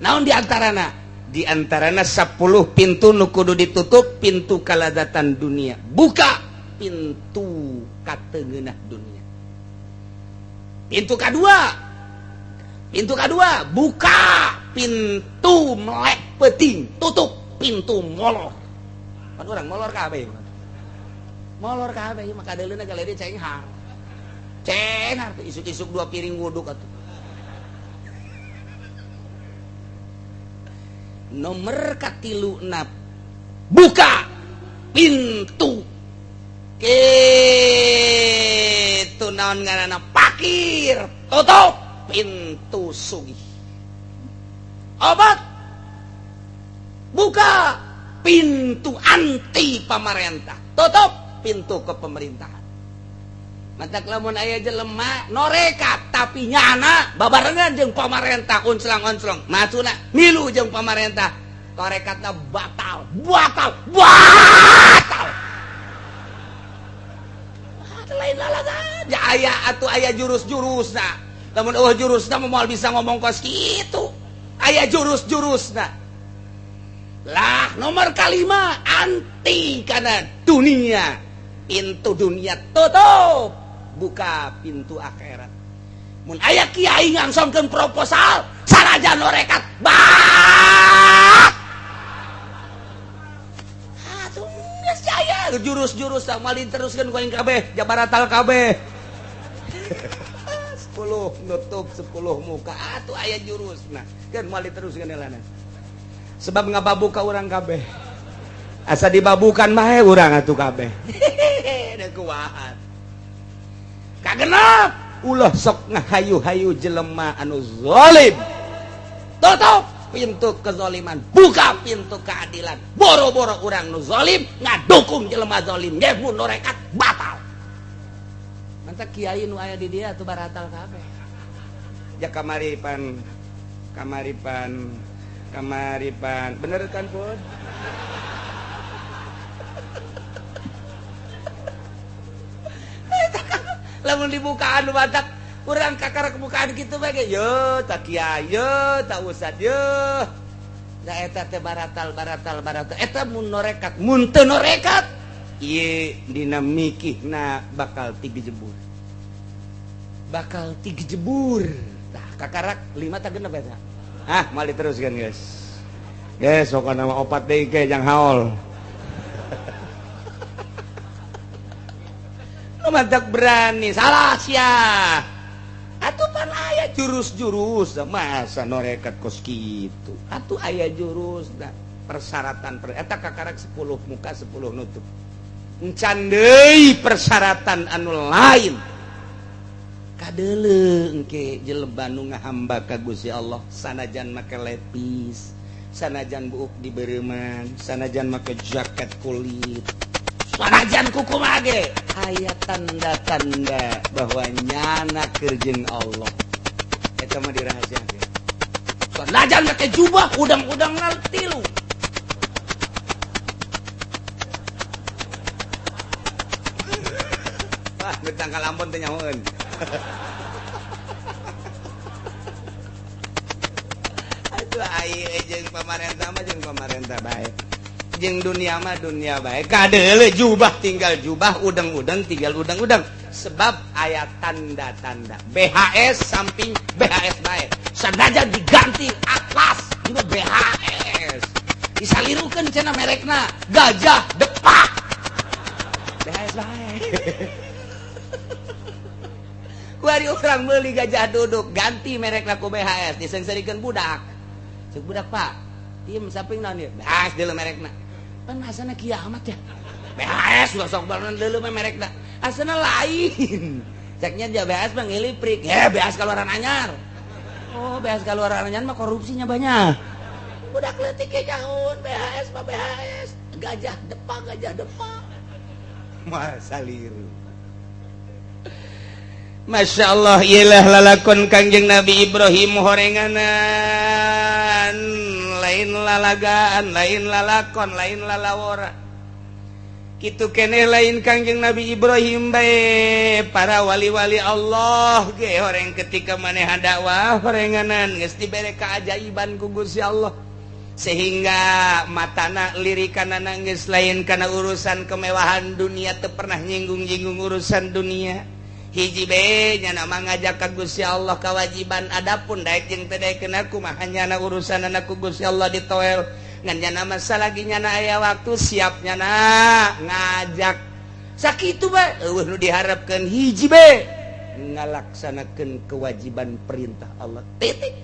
Naon di antarana? Di antarana 10 pintu nu kudu ditutup, pintu kalazatan dunia. Buka pintu kateungeunah dunia. Pintu kedua, pintu kedua, buka pintu melek peting, tutup pintu molor. Kan orang molor kabeh. Molor kabeh maka deuleuna galeri cenghar. Cenghar isuk-isuk 2 piring wuduk atuh. Nomor katilu na buka pintu kitu naon ngaranna pakir, tutup pintu sugih. Obat buka pintu anti pamarentah, tutup pintu ke pemerintahan. Matak lamun aya jelema norekat tapi nyana babarengan jeung pamarentah unclang-onclong, maksudna milu jeung pamarentah, torekatna batal, batal, batal. Lain lalagan aya atuh aya jurus-jurusna. Lamun eueuh jurusna moal bisa ngomong kos kitu. Aya jurus-jurusna. Lah nomor kalima anti kana dunia. Pintu dunia tutup, buka pintu akhirat. Mun aya kiai ngangsongkeun proposal sanajan norekat bah. Atuh geus aya jurus-jurus moal diteruskeun ku aing kabeh, jabaratal kabeh. 10 nutup 10 muka atuh aya jurusna kan moal diteruskeun elana. Sebab ngababuka urang kabeh. Asa dibabukan bae urang atuh kabeh. Hehehe kuat. Kagenep ulah sok ngahayu-hayu jelema anu zalim. Tutup pintu kezaliman, buka pintu keadilan. Boro-boro urang nu zalim ngadukung jelema zalim ge mun norekat batal. Mantap kiai nu aya di dia atuh baratal kabeh. Ja kamaripan kamaripan kamaripan bener kan pun? Lamun dibukaan batak urang kakara kebukaan kitu bae ge ye tak kiai ye tak ustad ye. Da eta teh baratal baratal baratal eta mun norekat mun teu norekat ieu dina mikihna bakal tiga jebur. Bakal tiga jebur. Tah kakarak 5 tak genep eta. Ah, moal diteruskeun guys. Guys, pokona mah 4 deui ge jang haol. Mantap berani salah sia. Atuh pan aya jurus-jurus masa norekat kos kitu. Atuh aya jurus da persyaratan per eta kakarak 10 muka 10 nutup. Encan deui persyaratan anu lain. Kadeuleu engke jelema nu ngahamba ka Gusti Allah sanajan make lepis, sanajan buuk dibeureman, sanajan make jaket kulit, sanajan kukumaha ge aya tanda-tanda bahwa nyana keur jeung Allah. Eta mah dirahasiakeun. Sanajan make jubah udang-udang tilu. Wah, betangkal ampun teh nyahoeun. Atuh aya jeung pamarentah mah jeung pamarentah bae. Jeung dunia mah dunia bae. Kadeuleu jubah tinggal jubah, udang-udang tinggal udang-udang. Sebab aya tanda-tanda. BHS samping BHS bae. Sanajan diganti atlas juga BHS. Disalirukeun cenah merekna gajah depak. BHS bae. Kuari orang meuli gajah duduk ganti merekna ku BHS diseungseurikeun budak. Ceuk budak, Pak. Ieu samping naon ieu? BHS deuleu merekna. Pan asana kiamat ya. BHS ulah sok barunan deuleu mah merekna. Asana lain. Ceknya dia BHS mah ngiliprik. Ya BHS kaluaran anyar. Oh, BHS kaluaran anyar mah korupsinya banyak. Budak leutik ge nyahoun BHS mah BHS. Gajah depak, gajah depak. Masa liru. Masya Allah, ialah lalakon Kangjeng Nabi Ibrahim horenganan lain lalagaan, lain lalakon, lain lalawora. Kitu keneh lain Kangjeng Nabi Ibrahim bae, para wali-wali Allah ge horeng ketika maneh dakwah horenganan geus dibere keajaiban ku Gusti Allah. Sehingga matana lirikanana geus lain kana urusan kemewahan dunia, teu pernah nyinggung-nyinggung urusan dunia. Hiji be nyana mah ngajak ka Gusti Allah kewajiban, adapun daek jeung teu daekeun kumaha nyana urusan ku Gusti Allah ditoel. Ngan nyana mah salagi nyana aya waktu siap nyana ngajak. Sakitu bae eueuh nu diharapkeun hiji be ngalaksanakeun kewajiban perintah Allah. Titik.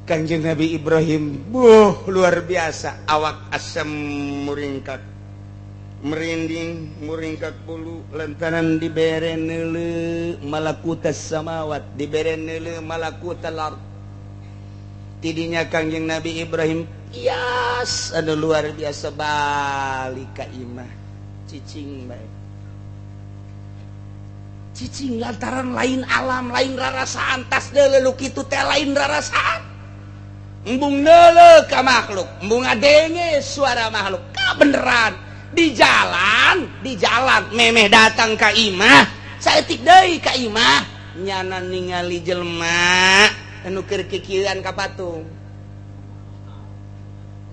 Kanjeng Nabi Ibrahim buh luar biasa, awak asem muringkak merinding muringkak bulu lantaran dibere neuleu malakutas samawat, dibere neuleu malakutal ard. Tidinya Kangjeng Nabi Ibrahim ias anu luar biasa balik ka imah cicing bae. Cicing lantaran lain alam, lain rarasaan, tas deuleu kitu teh lain rarasaan. Embung neuleu ka makhluk, embung ngadenge suara makhluk, kabeneran. Di jalan memeh datang ka imah, saeutik deui ka imah, nyana ningali jelema anu keur kikieuan ka patung.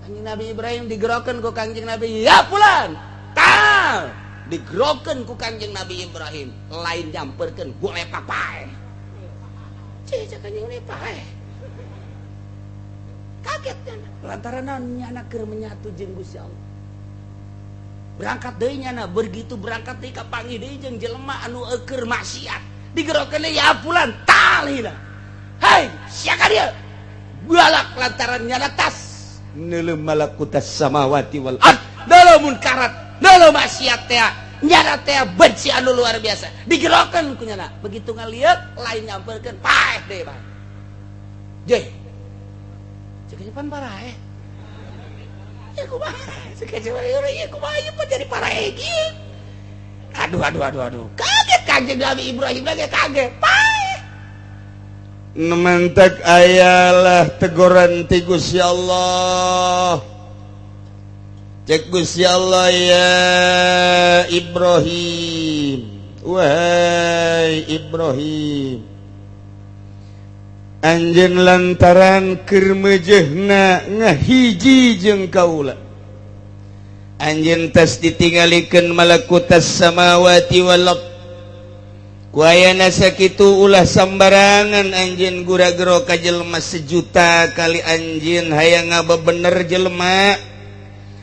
Kanjeng Nabi Ibrahim digerokeun ku Kanjeng Nabi, ya pulan tal digerokeun ku Kanjeng Nabi Ibrahim, lain nyamperkeun golepak pae. Cih cek Kanjeng Nabi pae. Kaget nyana lantaran nyana keur menyatu jeung Gusti Allah. Berangkat deui nyana, begitu berangkat deui kapanggih deui jeung jelema anu eueur maksiat. Digerokeun ya pulan talina. Hai, sia ka dieu. Balak lantaran nyana tas neuleuh malakutas samawati wal ard. Neuleuh munkarat, neuleuh maksiat teh. Nyana teh benci anu luar biasa. Digerokeun ku nyana. Begitu ngalieu lain nyamperkeun paeh deui bae. Jeh. Cek pan paraeh. Ya kumaha? Ya kumaha ieu jadi paraeh kieu. Aduh aduh aduh aduh. Kaget Kanjeng Nabi Ibrahim lagi kaget. Paeh. Nementek ayalah teguran ti Gusti Allah. Cek Gusti Allah, ya Ibrahim. Wahai Ibrahim, anjeun lantaran keur meujeuhna ngahiji jeung kaula, anjeun tas ditinggalikeun malakutas samawati wal ard. Ku ayana sakitu ulah sambarangan anjeun gura-gero ka jelema sejuta kali anjeun hayang ngabebener jelema.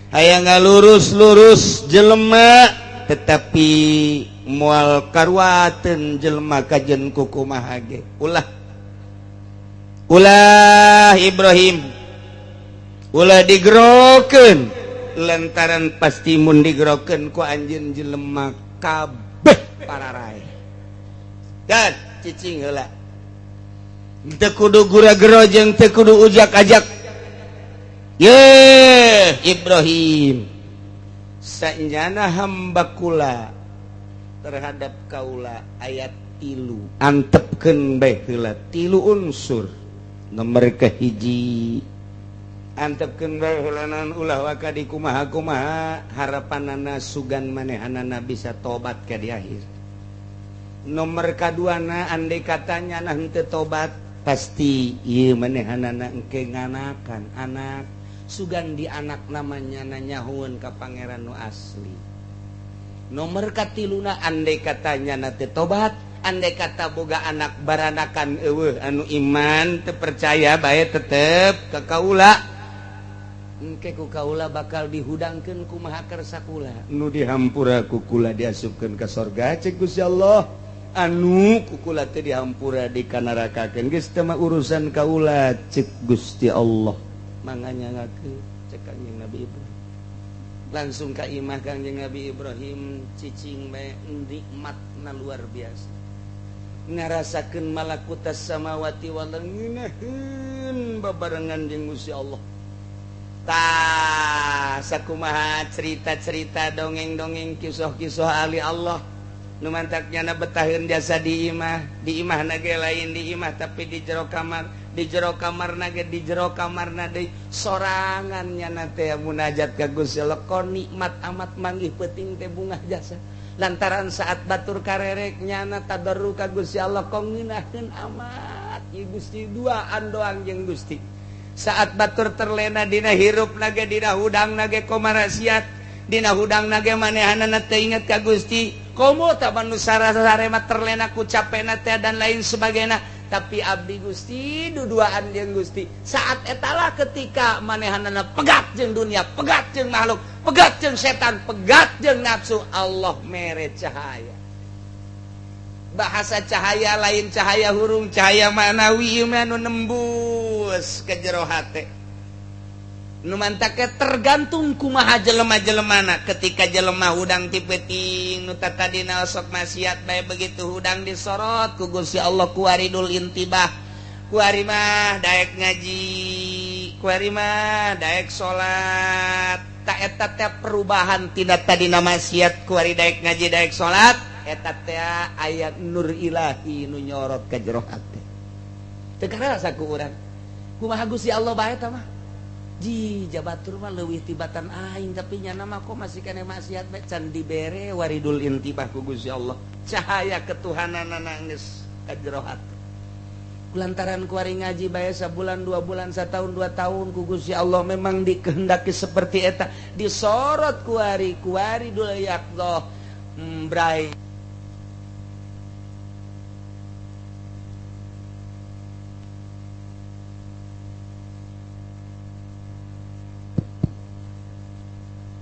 Hayang ngalurus-lurus jelema, tetapi moal karuateun jelema kajen kukumaha ge. Ulah, ulah Ibrahim, ulah digerokeun, lantaran pasti mun digerokeun ku anjeun jelema kabeh pararae. Dan cicing heula, teu kudu gura-gero jeung teu kudu ujak-ajak. Ye Ibrahim, sanjana hamba kula terhadap kaula aya tilu, antepkeun bae heula tilu unsur. Nomor kahiji, antepkeun bae heula ulah waka di kumaha-kumaha, harapanana sugan manehanana bisa tobat ke di akhir. Nomor kaduana, andai katanya nah henteu tobat, pasti ieu manehanana engke nganakan anak, sugan di anak namanya nanyahueun ka pangeran nu asli. Nomor katiluna, andai katanya na teu tobat, andai kata boga anak baranakan eueuh anu iman, teu percaya bae tetep ka kaula, engke ku kaula bakal dihudangkeun kumaha kersa kula. Nu dihampura ku kula diasupkeun ka sorga, cek Gusti Allah, anu ku kula teu dihampura dikanarakakeun, geus teu mah urusan kaula, cek Gusti Allah. Manganya ngaku, cek Kanjeng Nabi Ibrahim. Langsung ka imah Kanjeng Nabi Ibrahim, cicing bae, nikmatna luar biasa, ngarasakeun malakutas samawati wal ngeunaheun babarengan jeung Gusti Allah. Tah, sakumaha cerita-cerita, dongeng-dongeng, kisah-kisah ahli Allah nu mantaknya na betaheun jasa di imah, di imah nage lain di imah, tapi di jero kamar, di jero kamar nage di jero kamar deui sorangannya na teh munajat ka Gusti Allah. Kon nikmat amat, manggih peuting teh bungah jasa, lantaran saat batur karerek nyana tadarru ka Gusti Allah, kong ngeunaheun amat ieu Gusti, duaan doang jeung Gusti. Saat batur terlena dina hirup nage, dina hudang nage, komarasiat dina hudang nage, manehanana teu inget ka Gusti, komo tak manusara sarema terlena ku capena teh dan lain sebagainya. Tapi abdi Gusti duduaan jeung Gusti. Saat etalah ketika manehanana pegat jeung dunia, pegat jeung makhluk, pegat jeung setan, pegat jeung nafsu, Allah mere cahaya. Bahasa cahaya lain cahaya hurung, cahaya manawi nu nembus ke jero hate. Nu mantake tergantung kumaha jelema-jelemana. Ketika jelema hudang ti peuting, nu tadina sok maksiat bae, begitu hudang disorot ku Gusti Allah ku waridul intibah, kuari mah daek ngaji, kuari mah daek salat. Tak eta teh perubahan tina tadina maksiat, kuari daek ngaji, daek salat, eta teh aya nur ilahi nu nyorot ka jero hate. Teu karasa ku urang kumaha Gusti Allah bae tah mah. Ji jabatur mah leuwih tibatan aing, tapi nyana mah kok masih kene maksiat bae. Can dibere waridul intibah ku Gusti Allah, cahaya ketuhananana geus ka jero hate. Lantaran kuari ngaji bae sabulan, 2 bulan, setahun, 2 tahun, ku Gusti Allah memang dikehendaki seperti eta, disorot kuari kuari dul yaqdah brai.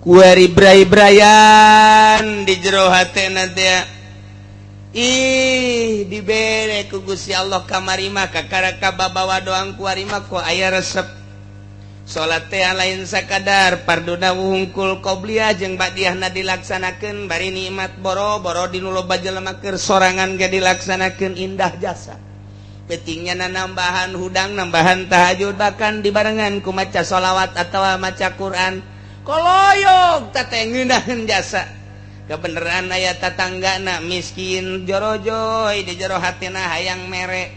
Kuari brai-brayan di jero hate nanti. Ih, dibere ku Gusti Allah kamari mah kakara kababawa doang, kuari mah kok aya resep salat teh lain sakadar parduna wungkul, qobliyah jeung ba'diyahna dilaksanakeun, bari nikmat boro-boro di nu loba jelema, keur sorangan ge dilaksanakeun, indah jasa. Pentingnya na nambahan hudang, nambahan tahajud, bahkan dibarengan ku maca sholawat atau maca Quran, koloyog teh ngeunaheun jasa. Kebenaran aya tatangga na miskin, jorojoy di jero hatina hayang mere.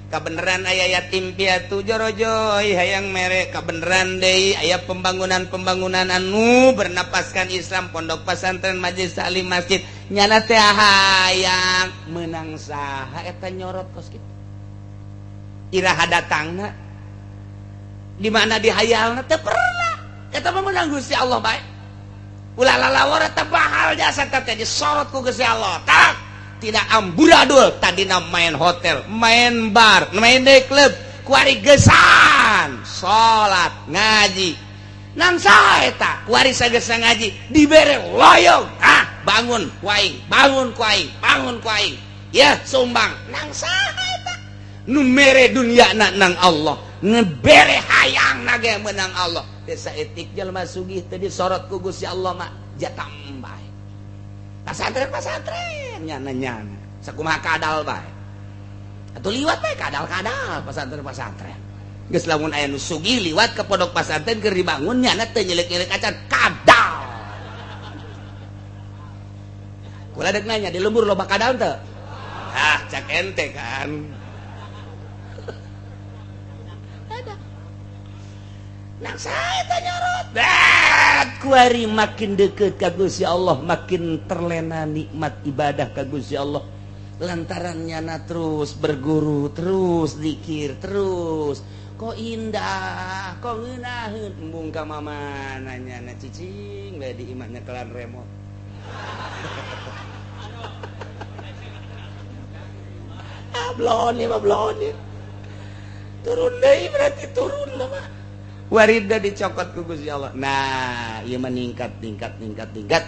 Kebenaran aya yatim piatu, jorojoy hayang mere. Kebenaran deui aya pembangunan-pembangunan anu bernapaskan Islam, pondok pesantren, majelis taklim, masjid, nyana teh hayang. Menang saha eta nyorot kos kitu? Iraha datangna, di mana dihayalna, teu pernah. Eta mah menang Gusti Allah bae. Ulah lalawar, eta bahal jasa teh disorot ku Gusti Allah. Tak tidak amburadul, tadina main hotel, main bar, main day club, kuari gesan salat, ngaji. Nang saha eta kuari sageus ngaji dibere loyong, ah bangun ku aing, bangun ku aing, bangun ku aing, ya sumbang. Nang saha eta nu mere dunia nang Allah, ngebere hayang nage menang Allah. Desa etik jelema sugih teu disorot ku Gusti Allah mah jatambah. Pasantren pasantren nyana nyana sakumaha kadal bae. Atuh liwat bae kadal-kadal pasantren pasantren. Geus lamun aya nu sugih liwat ke pondok pasantren keur dibangun nyana teu nyelek-nyelek acan kadal. Kula dek nanya di lembur loba kadal teu? Ah, cak ente kan. Nang saya nyorot. Bet kuari makin deket ka Gusti Allah, makin terlena nikmat ibadah ka Gusti Allah. Lantaran nyana terus berguru, terus zikir, terus kok indah, kok ngeunaheun embung ka mamana nyana cicing bae di imahnya kelan remote. Ah blon ieu mah blon. Turun deui berarti turun mah. Warida dicokot ku Gusti Allah. Nah, ieu meningkat tingkat tingkat tingkat.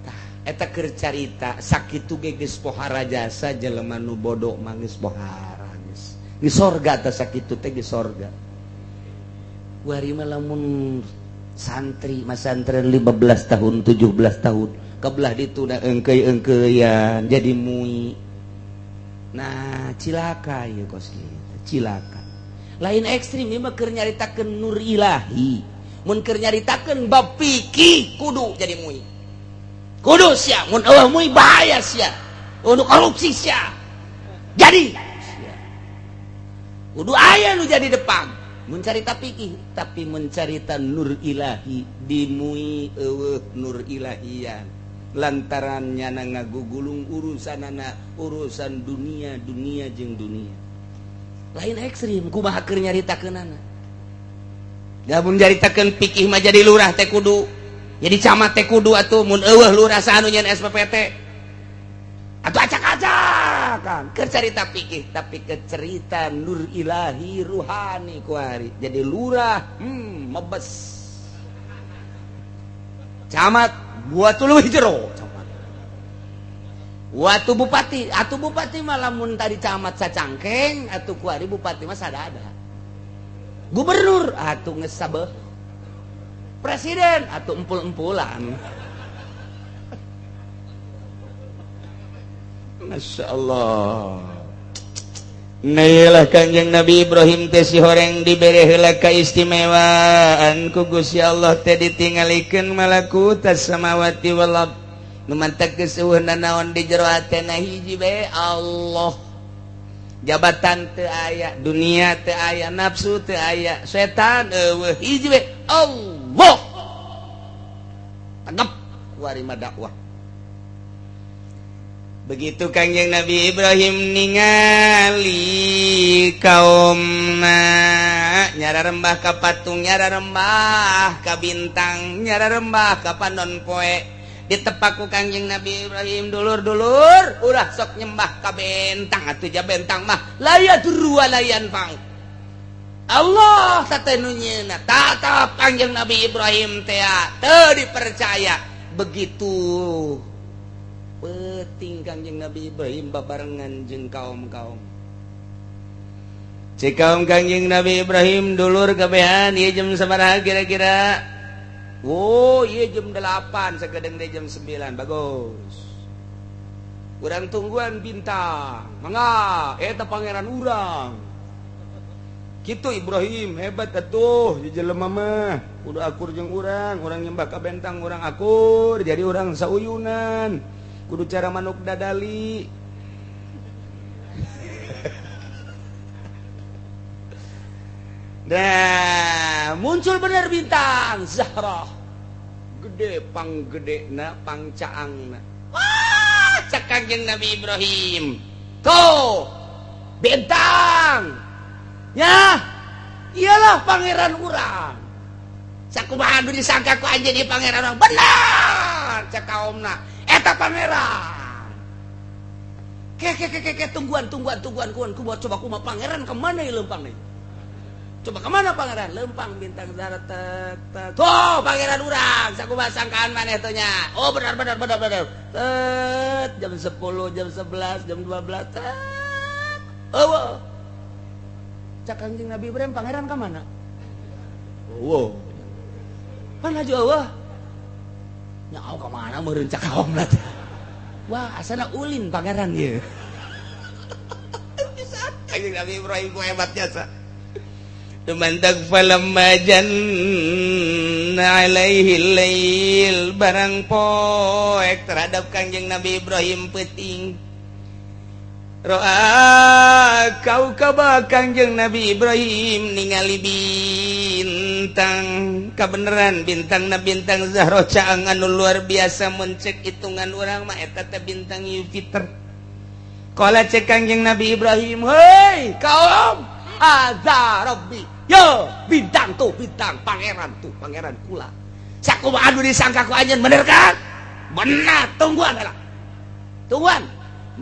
Tah, eta keur carita sakitu ge geus pohara jasa jelema nu bodoh mah geus pohara geus. Di sorga tah sakitu teh geus sorga. Wari mah lamun santri masantren 15 tahun 17 tahun kebelah dituna engkeuy-engkeuyan jadi mui. Nah, cilaka ieu kos kitu, cilaka. Lain ekstrim ieu mah keur nyaritakeun nur ilahi. Mun keur nyaritakeun bab fikih kudu jadi mui. Kudu sia, mun eueuh mui bahaya sia. Kudu korupsi sia. Jadi sia. Kudu aya nu jadi depan. Mun carita fikih tapi mun carita nur ilahi dimui eueuh nur ilahian. Lantaran nyana ngagugulung urusanana urusan dunia, dunia jeung dunia. Lain ekstrim kumaha keur nyaritakeunana. Lamun nyaritakeun fikih mah jadi lurah teh kudu, jadi camat teh kudu atuh mun eueuh lurah saha nu nyeun SPPT. Atuh acak-acakan keur carita fikih tapi keur cerita nur ilahi ruhani kuari. Jadi lurah mebes. Camat buat leuwih jero camat. Waktu bupati, atuh bupati mah lamun tadi camat sacangkeng, atuh kuari bupati mah sadada. Gubernur atuh geus sabeuh. Presiden atuh empul-empulan. Masya Allah. Nailah Kangjeng Nabi Ibrahim teh si horeng dibere heula kaistimewaan ku Gusti Allah teh ditingalikeun malakutas samawati wal ard. Nu mantak geus eueuh nanaon di jero hatena hiji bae Allah. Jabatan teu aya, dunia teu aya, nafsu teu aya, setan eueuh hiji bae Allah. Tegep kuari mah dakwah. Begitu Kangjeng Nabi Ibrahim ningali kaumna nyara rembah ka patung, nyara rembah ka bintang, nyara rembah ka panon poe, ditepaku Kangjeng Nabi Ibrahim, dulur-dulur ulah sok nyembah ka bentang atuh ja bentang mah layadurru wa layanfa'u. Allah satenu nyeuna tatap Kangjeng Nabi Ibrahim teh teu dipercaya. Begitu peting Kangjeng Nabi Ibrahim babarengan jeung kaum-kaum. Cek kaum Kangjeng Nabi Ibrahim dulur kabehan ieu jam sabaraha kira-kira? Oh, ieu jam 8 sakedeung deui jam 9. Bagus. Urang tungguan bintang. Mangga eta pangeran urang. Kitu Ibrahim hebat atuh jelema mah. Kudu akur jeung urang, urang nyembah ka bentang urang akur, jadi urang sauyunan. Kudu cara manuk dadali. Nah, muncul bener bintang Zahra. Gede pang gedena, pang caangna. Wah, cek Kangjeng Nabi Ibrahim. Tuh, bintang. Ya, iyalah pangeran urang. Sakumaha nu disangka ku anjeun ieu pangeran urang. Bener, cek kaumna. Eta pangeran. Ke ke ke ke tungguan tungguan tungguan kuan kumaha coba kumaha pangeran kemana ieu leumpang deui. Coba kemana pangeran? Lempang bintang Zahra tek tek. Oh, pangeran urang, sakumaha sangkaan maneh teh nya. Oh, benar benar benar benar. Tet, jam 10, jam 11, jam 12. Tet. Oh. Cak Kangjeng Nabi Ibrahim, pangeran ka mana? Oh. Pan laju eueuh. Nyaho ka mana meureun cak kaomna teh. Wah, asana ulin pangeran ieu. Bisa Kangjeng Nabi Ibrahim ku hebat jasa. Tumantak falamma janna alaihi lail, barang poek terhadap Kangjeng Nabi Ibrahim peuting, ro'a kaukaba, Kangjeng Nabi Ibrahim ningali bintang, kebenaran bintang na bintang Zahra caang anu luar biasa. Mun cek hitungan urang mah eta teh bintang Jupiter. Qala, cek Kangjeng Nabi Ibrahim, "Hei kaum, hadza rabbi." Yo bintang tuh bintang pangeran tuh pangeran kula. Sakumaha anu disangka ku anjeun, bener kan? Benar. Tungguan lah, tungguan.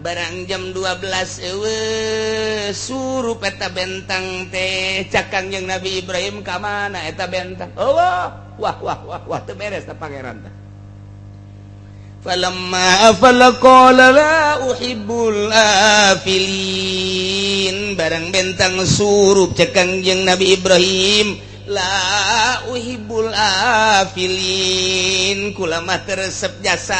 Barang jam 12 eueuh surup eta bentang teh. Cak Kangjeng Nabi Ibrahim, ka mana eta bentang? Oh, wah wah wah wah wah, teu beres teh pangeran teh. Falamma afala qala la uhibbul afilin. Barang bentang surup, cek Kangjeng Nabi Ibrahim, la uhibbul afilin, kula mah teu resep jasa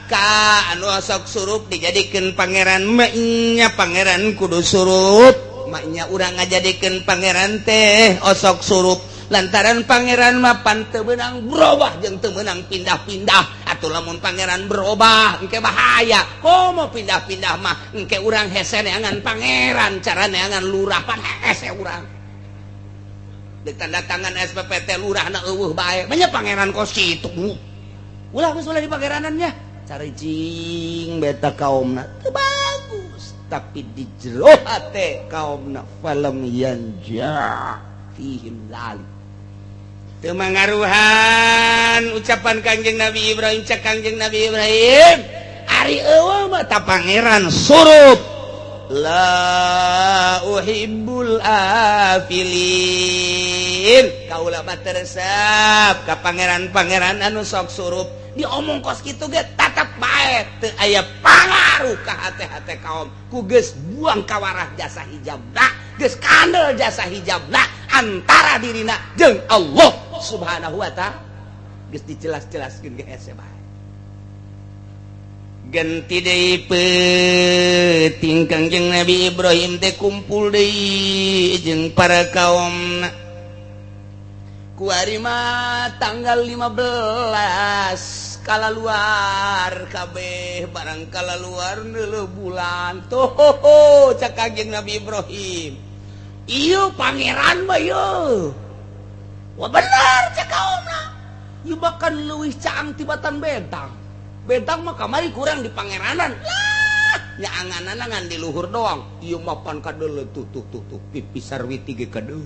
ka anu sok surup dijadikan pangeran. Maknya pangeran kudu surup, maknya urang ngajadikeun pangeran teh osok surup, lantaran pangeran mapan teu meunang berubah jeung teu meunang pindah-pindah. Atau lamun pangeran berubah engke bahaya. Komo pindah-pindah mah engke urang hese neangan pangeran, cara neangan lurah pan hese urang. Ditanda tangan SPPT lurah na eueuh bae. Banyak pangeran kos kitu. Ulah geus ulah di pangeranannya. Caricing beta kaumna teu bagus, tapi di jero hate kaumna falam yanja fihim zalik, teu mangaruhan ucapan Kangjeng Nabi Ibrahim. Cek Kangjeng Nabi Ibrahim, ari eueuh mah ta pangeran surup, la uhibbul afilin, kaula mah teu resep ka pangeran-pangeran anu sok surup. Diomong kos kitu ge tatap bae teu aya pangaruh ka hate-hate kaum ku geus buang kawarah jasa hijabna, geus kandel jasa hijabna antara dirina jeung Allah Subhanahu wa Ta'ala. Geus dijelas-jelaskeun ge hese bae. Ganti deui peuting, Kangjeng Nabi Ibrahim teh kumpul deui jeung para kaumna. Kuari mah tanggal 15 kala luar kabeh. Barang kala luar neuleuh bulan tuh, cak Kangjeng Nabi Ibrahim, "Ieu pangeran mah ieu." Wah, bener cek kaumna, ieu bahkan leuwih caang tibatan bentang. Bentang mah kamari kurang di pangeranan lah nya, angan ngan di luhur doang. Ieu mah pan kadeuleu tuh tuh tuh tuh, pipi sarwiti ge kadeuleu.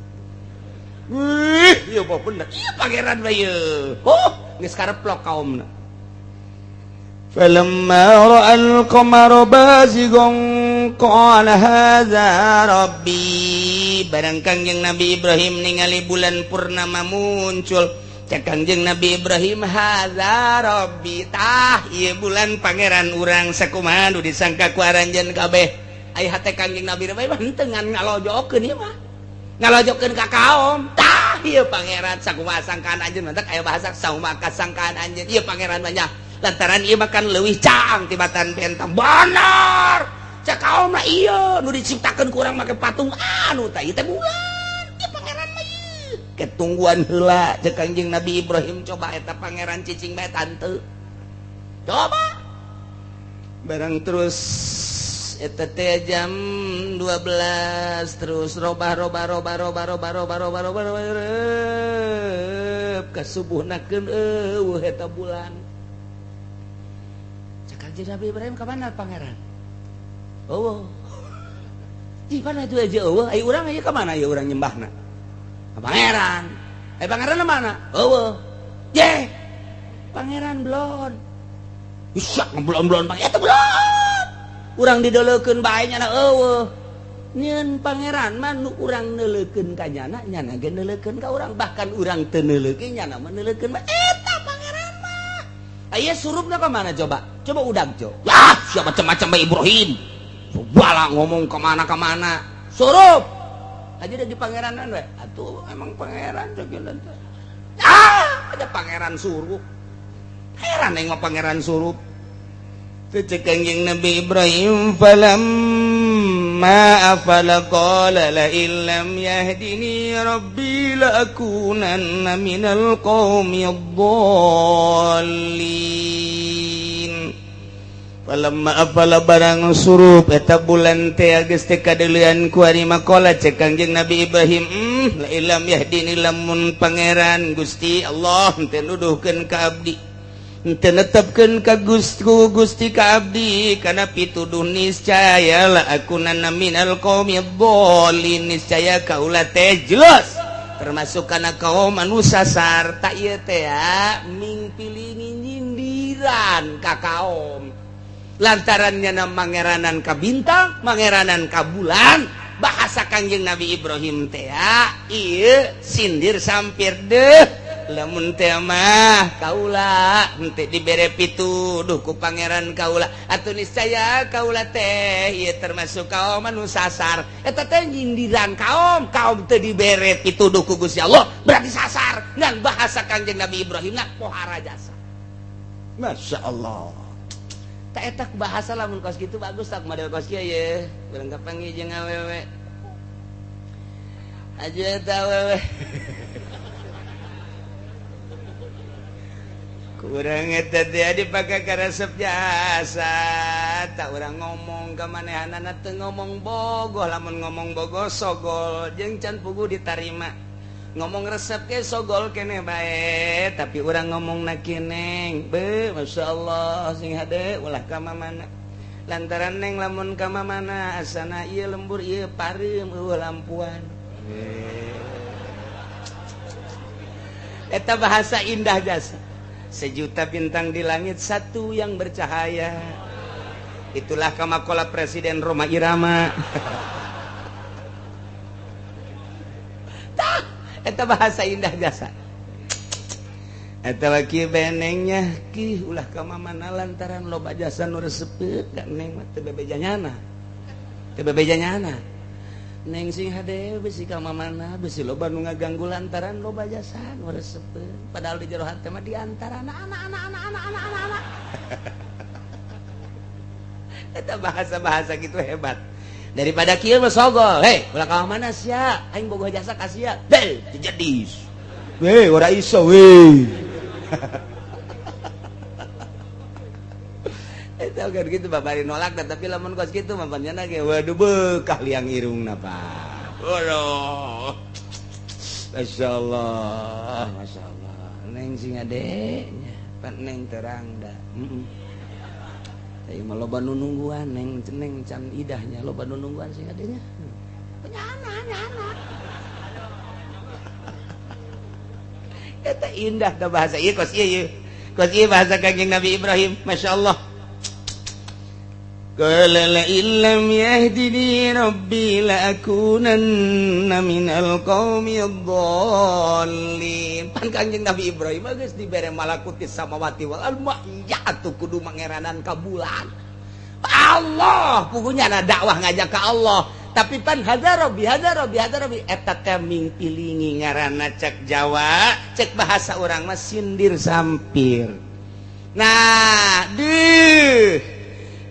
Wih, ieu mah bener ieu pangeran mah ieu. Oh, geus kareplok kaumna. فلما رأى القمر بازغا قال هذا ربي. Barang Kangjeng Nabi Ibrahim ningali bulan purnama muncul, cek Kangjeng Nabi Ibrahim, hadza rabbi, tah ieu bulan pangeran urang, sakumaha nu disangka ku aranjeun kabeh. Ai hate Kangjeng Nabi mah henteu ngan ngalojokeun, ieu mah ngalojokeun ka kaum, tah ieu pangeran, sakumaha sangkaan anjeun. Mantak aya bahasa sakumaha sangkaan anjeun, ieu pangeran banyak lantaran ieu makan leuwih caang tibatan bentang. Benar cek kaum mah, ieu nu diciptakeun kurang make patung anu tah ieu teh bulan, ieu pangeran mah ieu. Ketungguan heula, cek Kangjeng Nabi Ibrahim, coba eta pangeran cicing bae tante, coba. Barang terus eta teh jam 12 terus robah robah robah robah robah robah robah robah robah ka subuhnakeun eueuh eta bulan. Cek Kangjeng Nabi Ibrahim, ka mana pangeran? Oh, di mana itu aja eueuh. Ai urang ieu ka mana ieu urang nyembahna ka pangeran? Eh, pangeran mana? Eueuh. Ye, pangeran belon bisa ngeblon-blon, pangeran eta belon, urang didoleukeun bae nya eueuh. Nyeun pangeran mah nu urang neuleukeun ka nyana, nyana ge neuleukeun ka urang, bahkan urang teu neuleukeun nyana mah neuleukeun mah eta pangeran mah. Aya surupna ka mana coba? Coba udag jo. Wah, siapa macam-macam bae Ibrahim. Bala ngomong ke mana ke mana. Surup. Aja udah di pangeranan we. Atuh emang pangeran cek. Ah, ada pangeran surup. Heran nengok pangeran surup. Teu cek Kangjeng Nabi Ibrahim, falamma afala qala la illam yahdini rabbi la akunanna minal qaumid dhallin. Falamma afala barang surup eta bulan teh geus teh kadeulean ku ari maqala cek Kangjeng Nabi Ibrahim, la illam yahdini, lamun pangeran Gusti Allah teu nuduhkeun ka abdi, teu netepkeun ka Gusti Gusti ka abdi kana pituduh, niscaya la akunanna minal qaumid dhallin, niscaya kaula teh jelas termasuk kana kaum anu sasar. Tak ieu teh ya mingpilingi nyindiran ka kaum lantarannya na mangeranan ka bintang, mangeranan ka bulan. Bahasa Kangjeng Nabi Ibrahim teh ieu sindir sampir deh, lamun teh mah kaula henteu dibere pituduh ku pangeran kaula, atuh niscaya kaula teh ieu termasuk kaum anu sasar. Eta teh nyindiran kaum, kaum teu dibere pituduh ku Gusti Allah berarti sasar. Ngan bahasa Kangjeng Nabi Ibrahim na pohara jasa. Masya Allah. Tak eta bahasa lamun kos kitu bagus tak model kos kieu ye. Urang kapanggih jeung awewe. Aja eta awewe. Kurang eta teh dipake karesep jasa. Tak urang ngomong ka manehanana teu ngomong bogoh, lamun ngomong bogoh sogol jeung can puguh ditarima. Ngomong resep ke sogol kene bae, tapi urang ngomong na kineng be Masya Allah sing hade ulah ka mana lantaran neng lamun ka mana asana ieu lembur ieu pareum eueuh lampuan. Eta bahasa indah jasa. Sejuta bintang di langit satu yang bercahaya, itulah kamakola Presiden Rhoma Irama. Eta bahasa indah jasa. Eta laki benengnya ki ulah ka mana lantaran loba jasa nu resepet da neng mah teu bebeja nyana. Teu bebeja nyana. Neng sing hade besi ka mana besi loba nu ngaganggu lantaran loba jasa nu resepet. Padahal di jero hate mah di antara anak anak anak anak anak anak anak. Eta bahasa-bahasa gitu hebat. Daripada kieu mah sogol, hei ulah ka mana sia, aing bogoh jasa ka sia, bel jadi. Weh, ora iso weh. Eta kan gitu babari nolak tapi lamun kos kitu mah panjana ge waduh beukah liang irungna Pak. Waduh. Masyaallah, masyaallah. Neng sing ade nya, pan neng terang da. Heeh. Ieu mah loba nu nungguan neng neng can idahnya loba nu nungguan sing adenya. Penyana nyana. Eta indah da bahasa ieu kos ieu ieu. Kos ieu bahasa Kangjeng Nabi Ibrahim, masyaallah. Qala la illam yahdini rabbi la akunanna minal qaumid dhallin. Pan Kangjeng Nabi Ibrahim geus dibere malakuti samawati wal ardh, ya atuh kudu mangeranan ka bulan. Allah pugunya na dakwah ngajak ka Allah, tapi pan hadza rabbi hadza rabbi hadza rabbi eta teh mingpilingi ngaranna cek Jawa, cek bahasa urang mah sindir sampir. Nah, deuh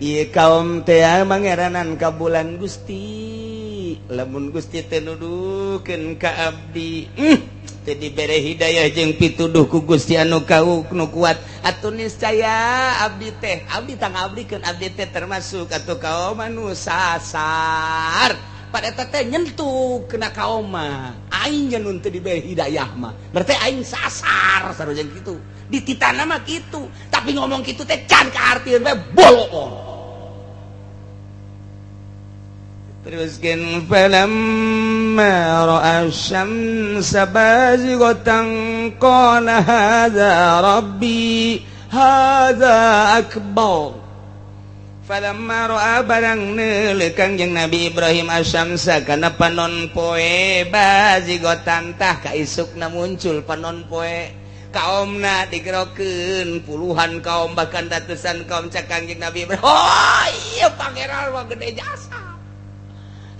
ieu kaum teh mangeranan ka bulan Gusti, lamun Gusti teh nuduhkeun ka abdi, teu dibere hidayah jeung pituduh ku Gusti anu kau nu kuat, atuh niscaya abdi teh abdi tang abdikeun abdi teh termasuk atuh kaum anu sasar. Pada eta teh nyentuh kena kaum mah aing nu teu dibere hidayah mah berarti aing sasar sarua kitu dititana mah kitu, tapi ngomong kitu teh can kaartieun bae bolong. Teruskan falamma ra'a syamsa bazighatan qala hadza rabbi hadza akbar. Falamma ra'a, barang neuleuh Kangjeng Nabi Ibrahim, asyamsa kana panon poe, bazighatan, tah kaisukna muncul panon poe, kaumna digerokeun, puluhan kaum, bahkan ratusan kaum. Cak Kangjeng Nabi Ibrahim, "Oh iya, pangeran mah gede jasa,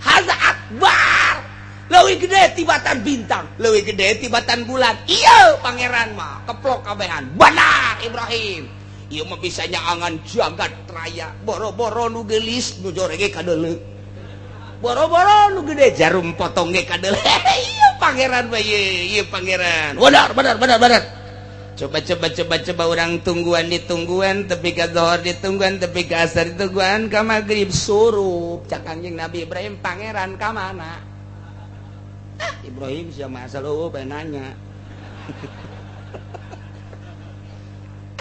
haza akbar, leuwih gede tibatan bintang, leuwih gede tibatan bulan. Iya, pangeran mah keplok kabehan. Benar Ibrahim, ieu mah bisa nyaangan jagat raya." Boro-boro nu geulis, nu jorege kadeuleu, boro-boro nu gede, jarum potong ge kadeuleu. Iya, pangeran mah ieu, ieu pangeran benar benar benar benar. Coba coba coba coba, orang tungguan, ditungguan tepi ka zuhur, ditungguan tepi ka asar, ditungguan ka maghrib, surup. Cak Kangjeng Nabi Ibrahim, "Pangeran ka mana?" Ah, Ibrahim, siapa asal oh nanya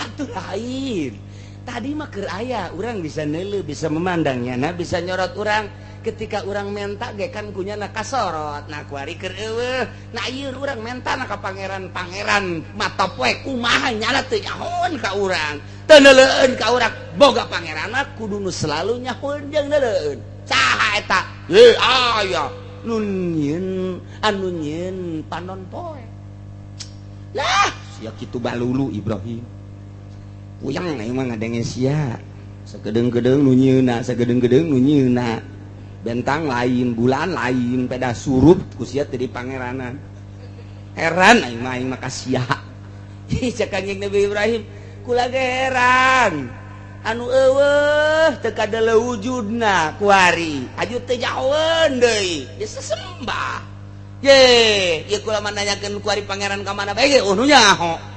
atuh. Lain tadi mah keur aya, urang bisa neuleuh, bisa memandangnya, nah bisa nyorot urang. Ketika urang menta ge kan kunyana kasorot. Nah, kuari keur eueuh. Nah, ieu urang menta na ka pangeran, pangeran mata poe kumaha nyala teu nyahoan ka urang, teu neuleueun ka urang. Boga pangeran mah kudu nu selalu nyahoan jeung neuleueun. Saha eta? Ye aya nu nyieun, anu nyieun panon poe lah. Sia kitu balulu Ibrahim, puyeng aing mah ngadenge sia. Sakedeung-kedeung nu nyieunna, sakedeung-kedeung nu nyieunna, bentang lain, bulan lain, peda surup ku sia teh dipangeranan. Heran aing mah, aing mah ka sia. Cek Kanjeng Nabi Ibrahim, "Kula ge heran, anu eueuh, teu kadeuleu wujudna, kuari aju teu nyahoeun deui disesembah. Ye, ieu kula mah nanyakeun kuari pangeran ka mana bae ge oh nu nyaho."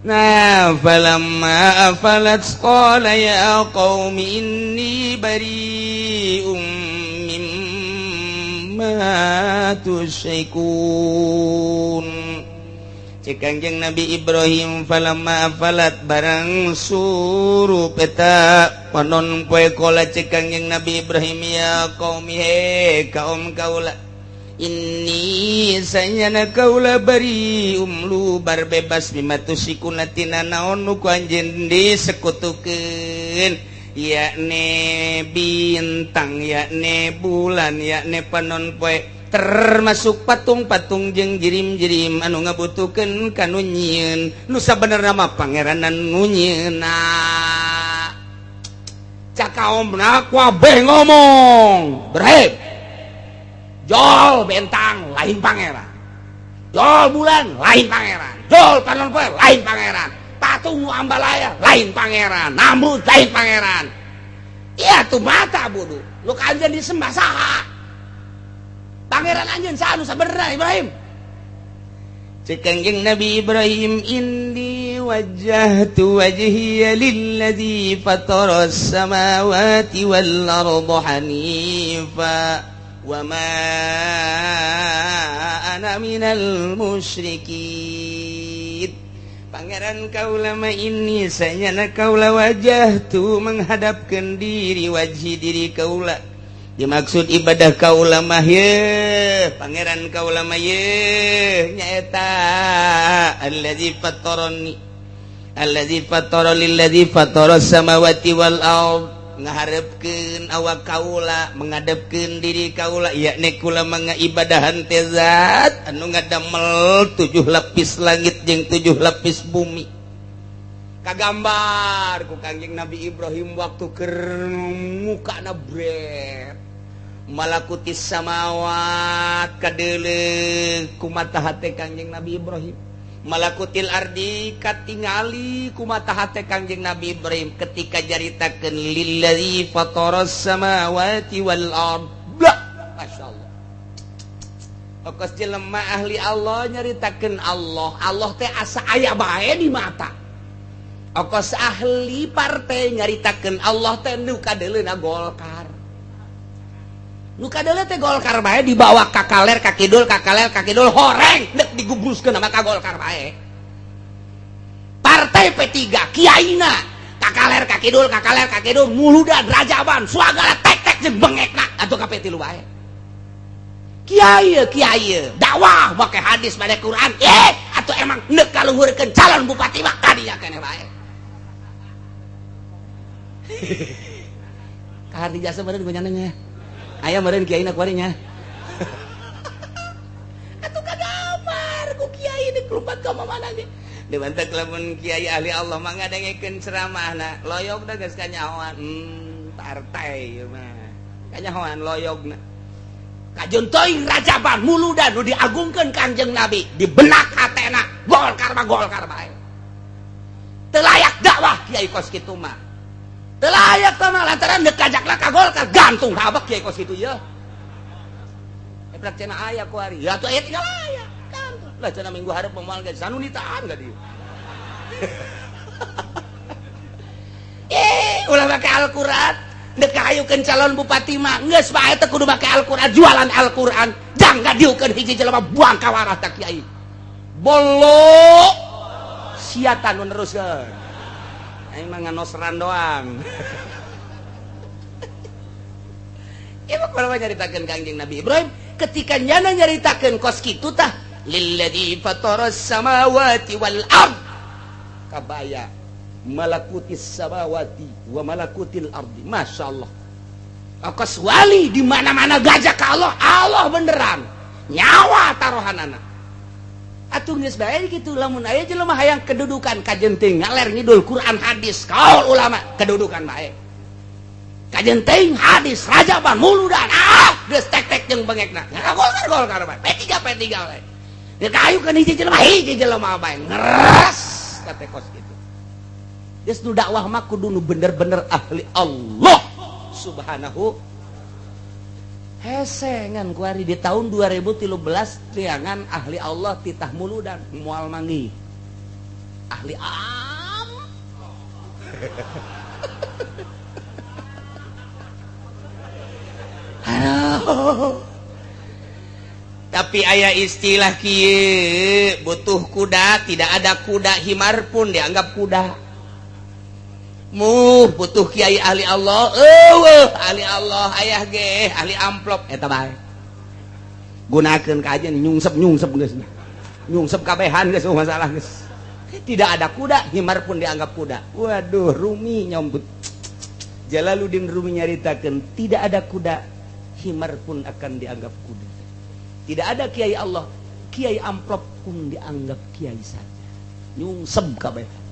Nah, falamma afalat qala ya qaumi inni bari'um mimma tusyrikun. Cek Kangjeng Nabi Ibrahim, falamma afalat, barang surup eta panon poe, qala, cek Kangjeng Nabi Ibrahim, ya qaumi, he kaum kaula, inni, sanyana kaula, bari umlu, bebas, mimma tusyrikuna, tina naon nu ku anjeun disekutukeun, yakni bintang, yakni bulan, yakni panon poe, termasuk patung-patung jeung jirim-jirim anu ngabutuhkeun kanu nyieun. Nu sabenerna mah pangeranan nu nyieunna. Cak kaomna kabeh ngomong, "Ibrahim, jol bentang lain pangeran, jol bulan lain pangeran, jol panon poe lain pangeran, patung nu ambalaya lain pangeran, Namrud lain pangeran. Iya tuh mata bodoh lu, kanjen disembah saha? Pangeran anjeun saha nu sabenerna, Ibrahim?" Cek Kangjeng Nabi Ibrahim, inni wajjahtu wajhiya lilladzi fataras samawati wal arda hanifa wa ma ana minal musyrikin. Pangeran kaula mah, inni, sanyana kaula, wajjahtu, menghadapkan diri, wajhi, diri kaula, dimaksud ibadah kaula mah ye pangeran kaula mah ye nyaeta allazi fatarani, allazi fatara, lilladzi fatara samawati wal ard, ngaharepkeun awak kaula, menghadapkeun diri kaula, yakni kula mangibadahan teh zat anu ngadamel tujuh lapis langit jeung tujuh lapis bumi. Kagambar ku Kangjeng Nabi Ibrahim waktu keur mukana bret, malakutis samawat kadeuleu ku mata hate Kangjeng Nabi Ibrahim, malakutil ardi katingali ku mata hate Kangjeng Nabi Ibrahim ketika jaritakeun lillazi fataras samawati wal ard. Masya Allah. Okos jelema ahli Allah nyaritakeun Allah, Allah teh asa aya bae di mata. Okos ahli partai nyaritakeun Allah teh nu kadeuleuna Golkar, nu kadeuleu teh Golkar bae, dibawa ka kaler ka kidul, ka kaler ka kidul, horeng dek digubruskeun sama ka Golkar bae. Partai P3 kiaina ka kaler ka kidul, ka kaler ka kidul, muludan, rajaban, suagala, tek tek jeung bengekna atuh ka P3 bae. Kiai kiai dakwah make hadis pada Quran, eh atau emang nek kaluhurkeun calon bupati mah kadinya keneh bae. Kahar dijasa meureun gunyananya. Aya meureun kiai na kuari nya. Atuh kadamar ku kiai dikelumpat ka mana ge. Dibantek lamun kiai ahli Allah mah ngadengekeun ceramahna, loyogna geus kanyahoan. Partai ieu mah. Kanyahoan loyogna. Kajeun teuing rajaban muludan nu diagungkeun Kangjeng Nabi, di benak hatena Golkar mah Golkar bae. Teu layak dakwah kiai kos kitu mah. Teu layak mah lantaran deuk kajakna ka Golkar gantung habek kiai kos kitu yeuh. Eplak cenah aya ku ari. Ya atuh aya tinggal aya. Gantung. Lah cenah minggu hareup moal ge sanunitaan ka dieu. Ulah make Al-Qur'an. Dek hayukeun calon bupati mah geus bae teh kudu make Al-Qur'an, jualan Al-Qur'an. Jang ngadiukeun hiji jelema buang ka warah tah kiai. Bolo siatan nu neruskeun. Aing mah nganosran doang. Ieu mah kumaha nyaritakeun Kangjeng Nabi Ibrahim ketika nyana nyaritakeun kos kitu tah lilladzi fataras samawati wal ard. Kabaya malakutis samawati wa malakutil ardi. Masya Allah. Akas wali di mana-mana gajah ka Allah, Allah beneran. Nyawa taruhanana. Atuh geus bae kitu lamun aya jelema hayang kedudukan kajeun teuing ngaler ngidul Quran hadis kaul ulama kedudukan bae. Kajeun teuing hadis rajaban muludan ah geus tek-tek jeung bengekna. Golkar Golkar bae. P3 P3 bae. Geus kayukeun hiji jelema bae ngeres kate kos kitu. Geus nu dakwah mah kudu nu bener-bener ahli Allah subhanahu. Hesengan kuari di tahun 2013 tiangan ahli Allah titah muludan moal mangi. Ahli am. Aduh. Tapi aya istilah kieu butuh kuda, tidak ada kuda himar pun dianggap kuda. Muh butuh kiai ahli Allah, eueuh ahli Allah ayah ge ahli amplop eta bae. Gunakeun ka aja nyungsep-nyungsep geus. Nyungsep kabehan geus masalah geus. Tidak ada kuda, himar pun dianggap kuda. Waduh, Rumi nyombut. Jalaluddin Rumi nyaritakeun tidak ada kuda, himar pun akan dianggap kuda. Tidak ada kiai Allah, kiai amplop pun dianggap kiai saja. Nyungsep kabehan.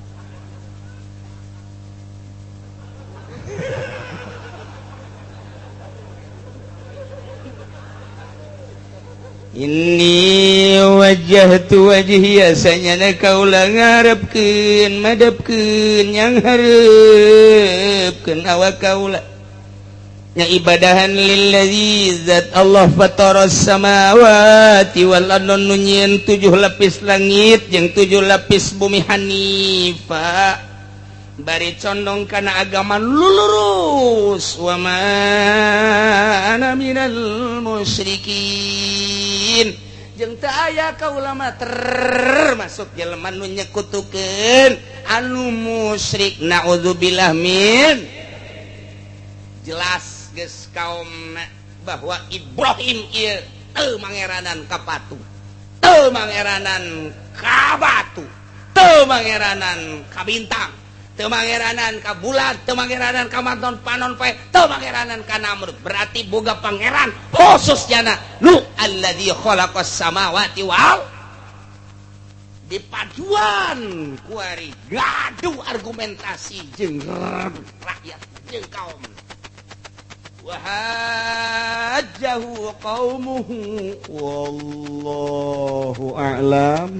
Inni wajjahtu wajhiya sanyana kaula ngarepkeun madepkeun yang hareupeun awak kaula nya ibadahan lillazi zat Allah fataras samawati wal ardi nu nyieun 7 lapis langit jeung 7 lapis bumi hanifa bari condong kana agama lurus wa ma ana minal musyrikin jeung teu aya ka ulama termasuk jelema nu nyekutukeun anu musyrik naudzubillah min. Jelas geus kaum bahwa Ibrahim ieu teu mangeranan ka patu, teu mangeranan ka batu, teu mangeranan ka bintang, teu mangeranan ka bulan, teu mangeranan ka manton panon poe, teu mangeranan ka Namrud. Berarti boga pangeran khusus jana nu alladzi khalaqas samawati wal di paduan kuari gaduh argumentasi jeung rakyat jeung kaum. Wa hajjahu qaumuhu wallahu a'lam.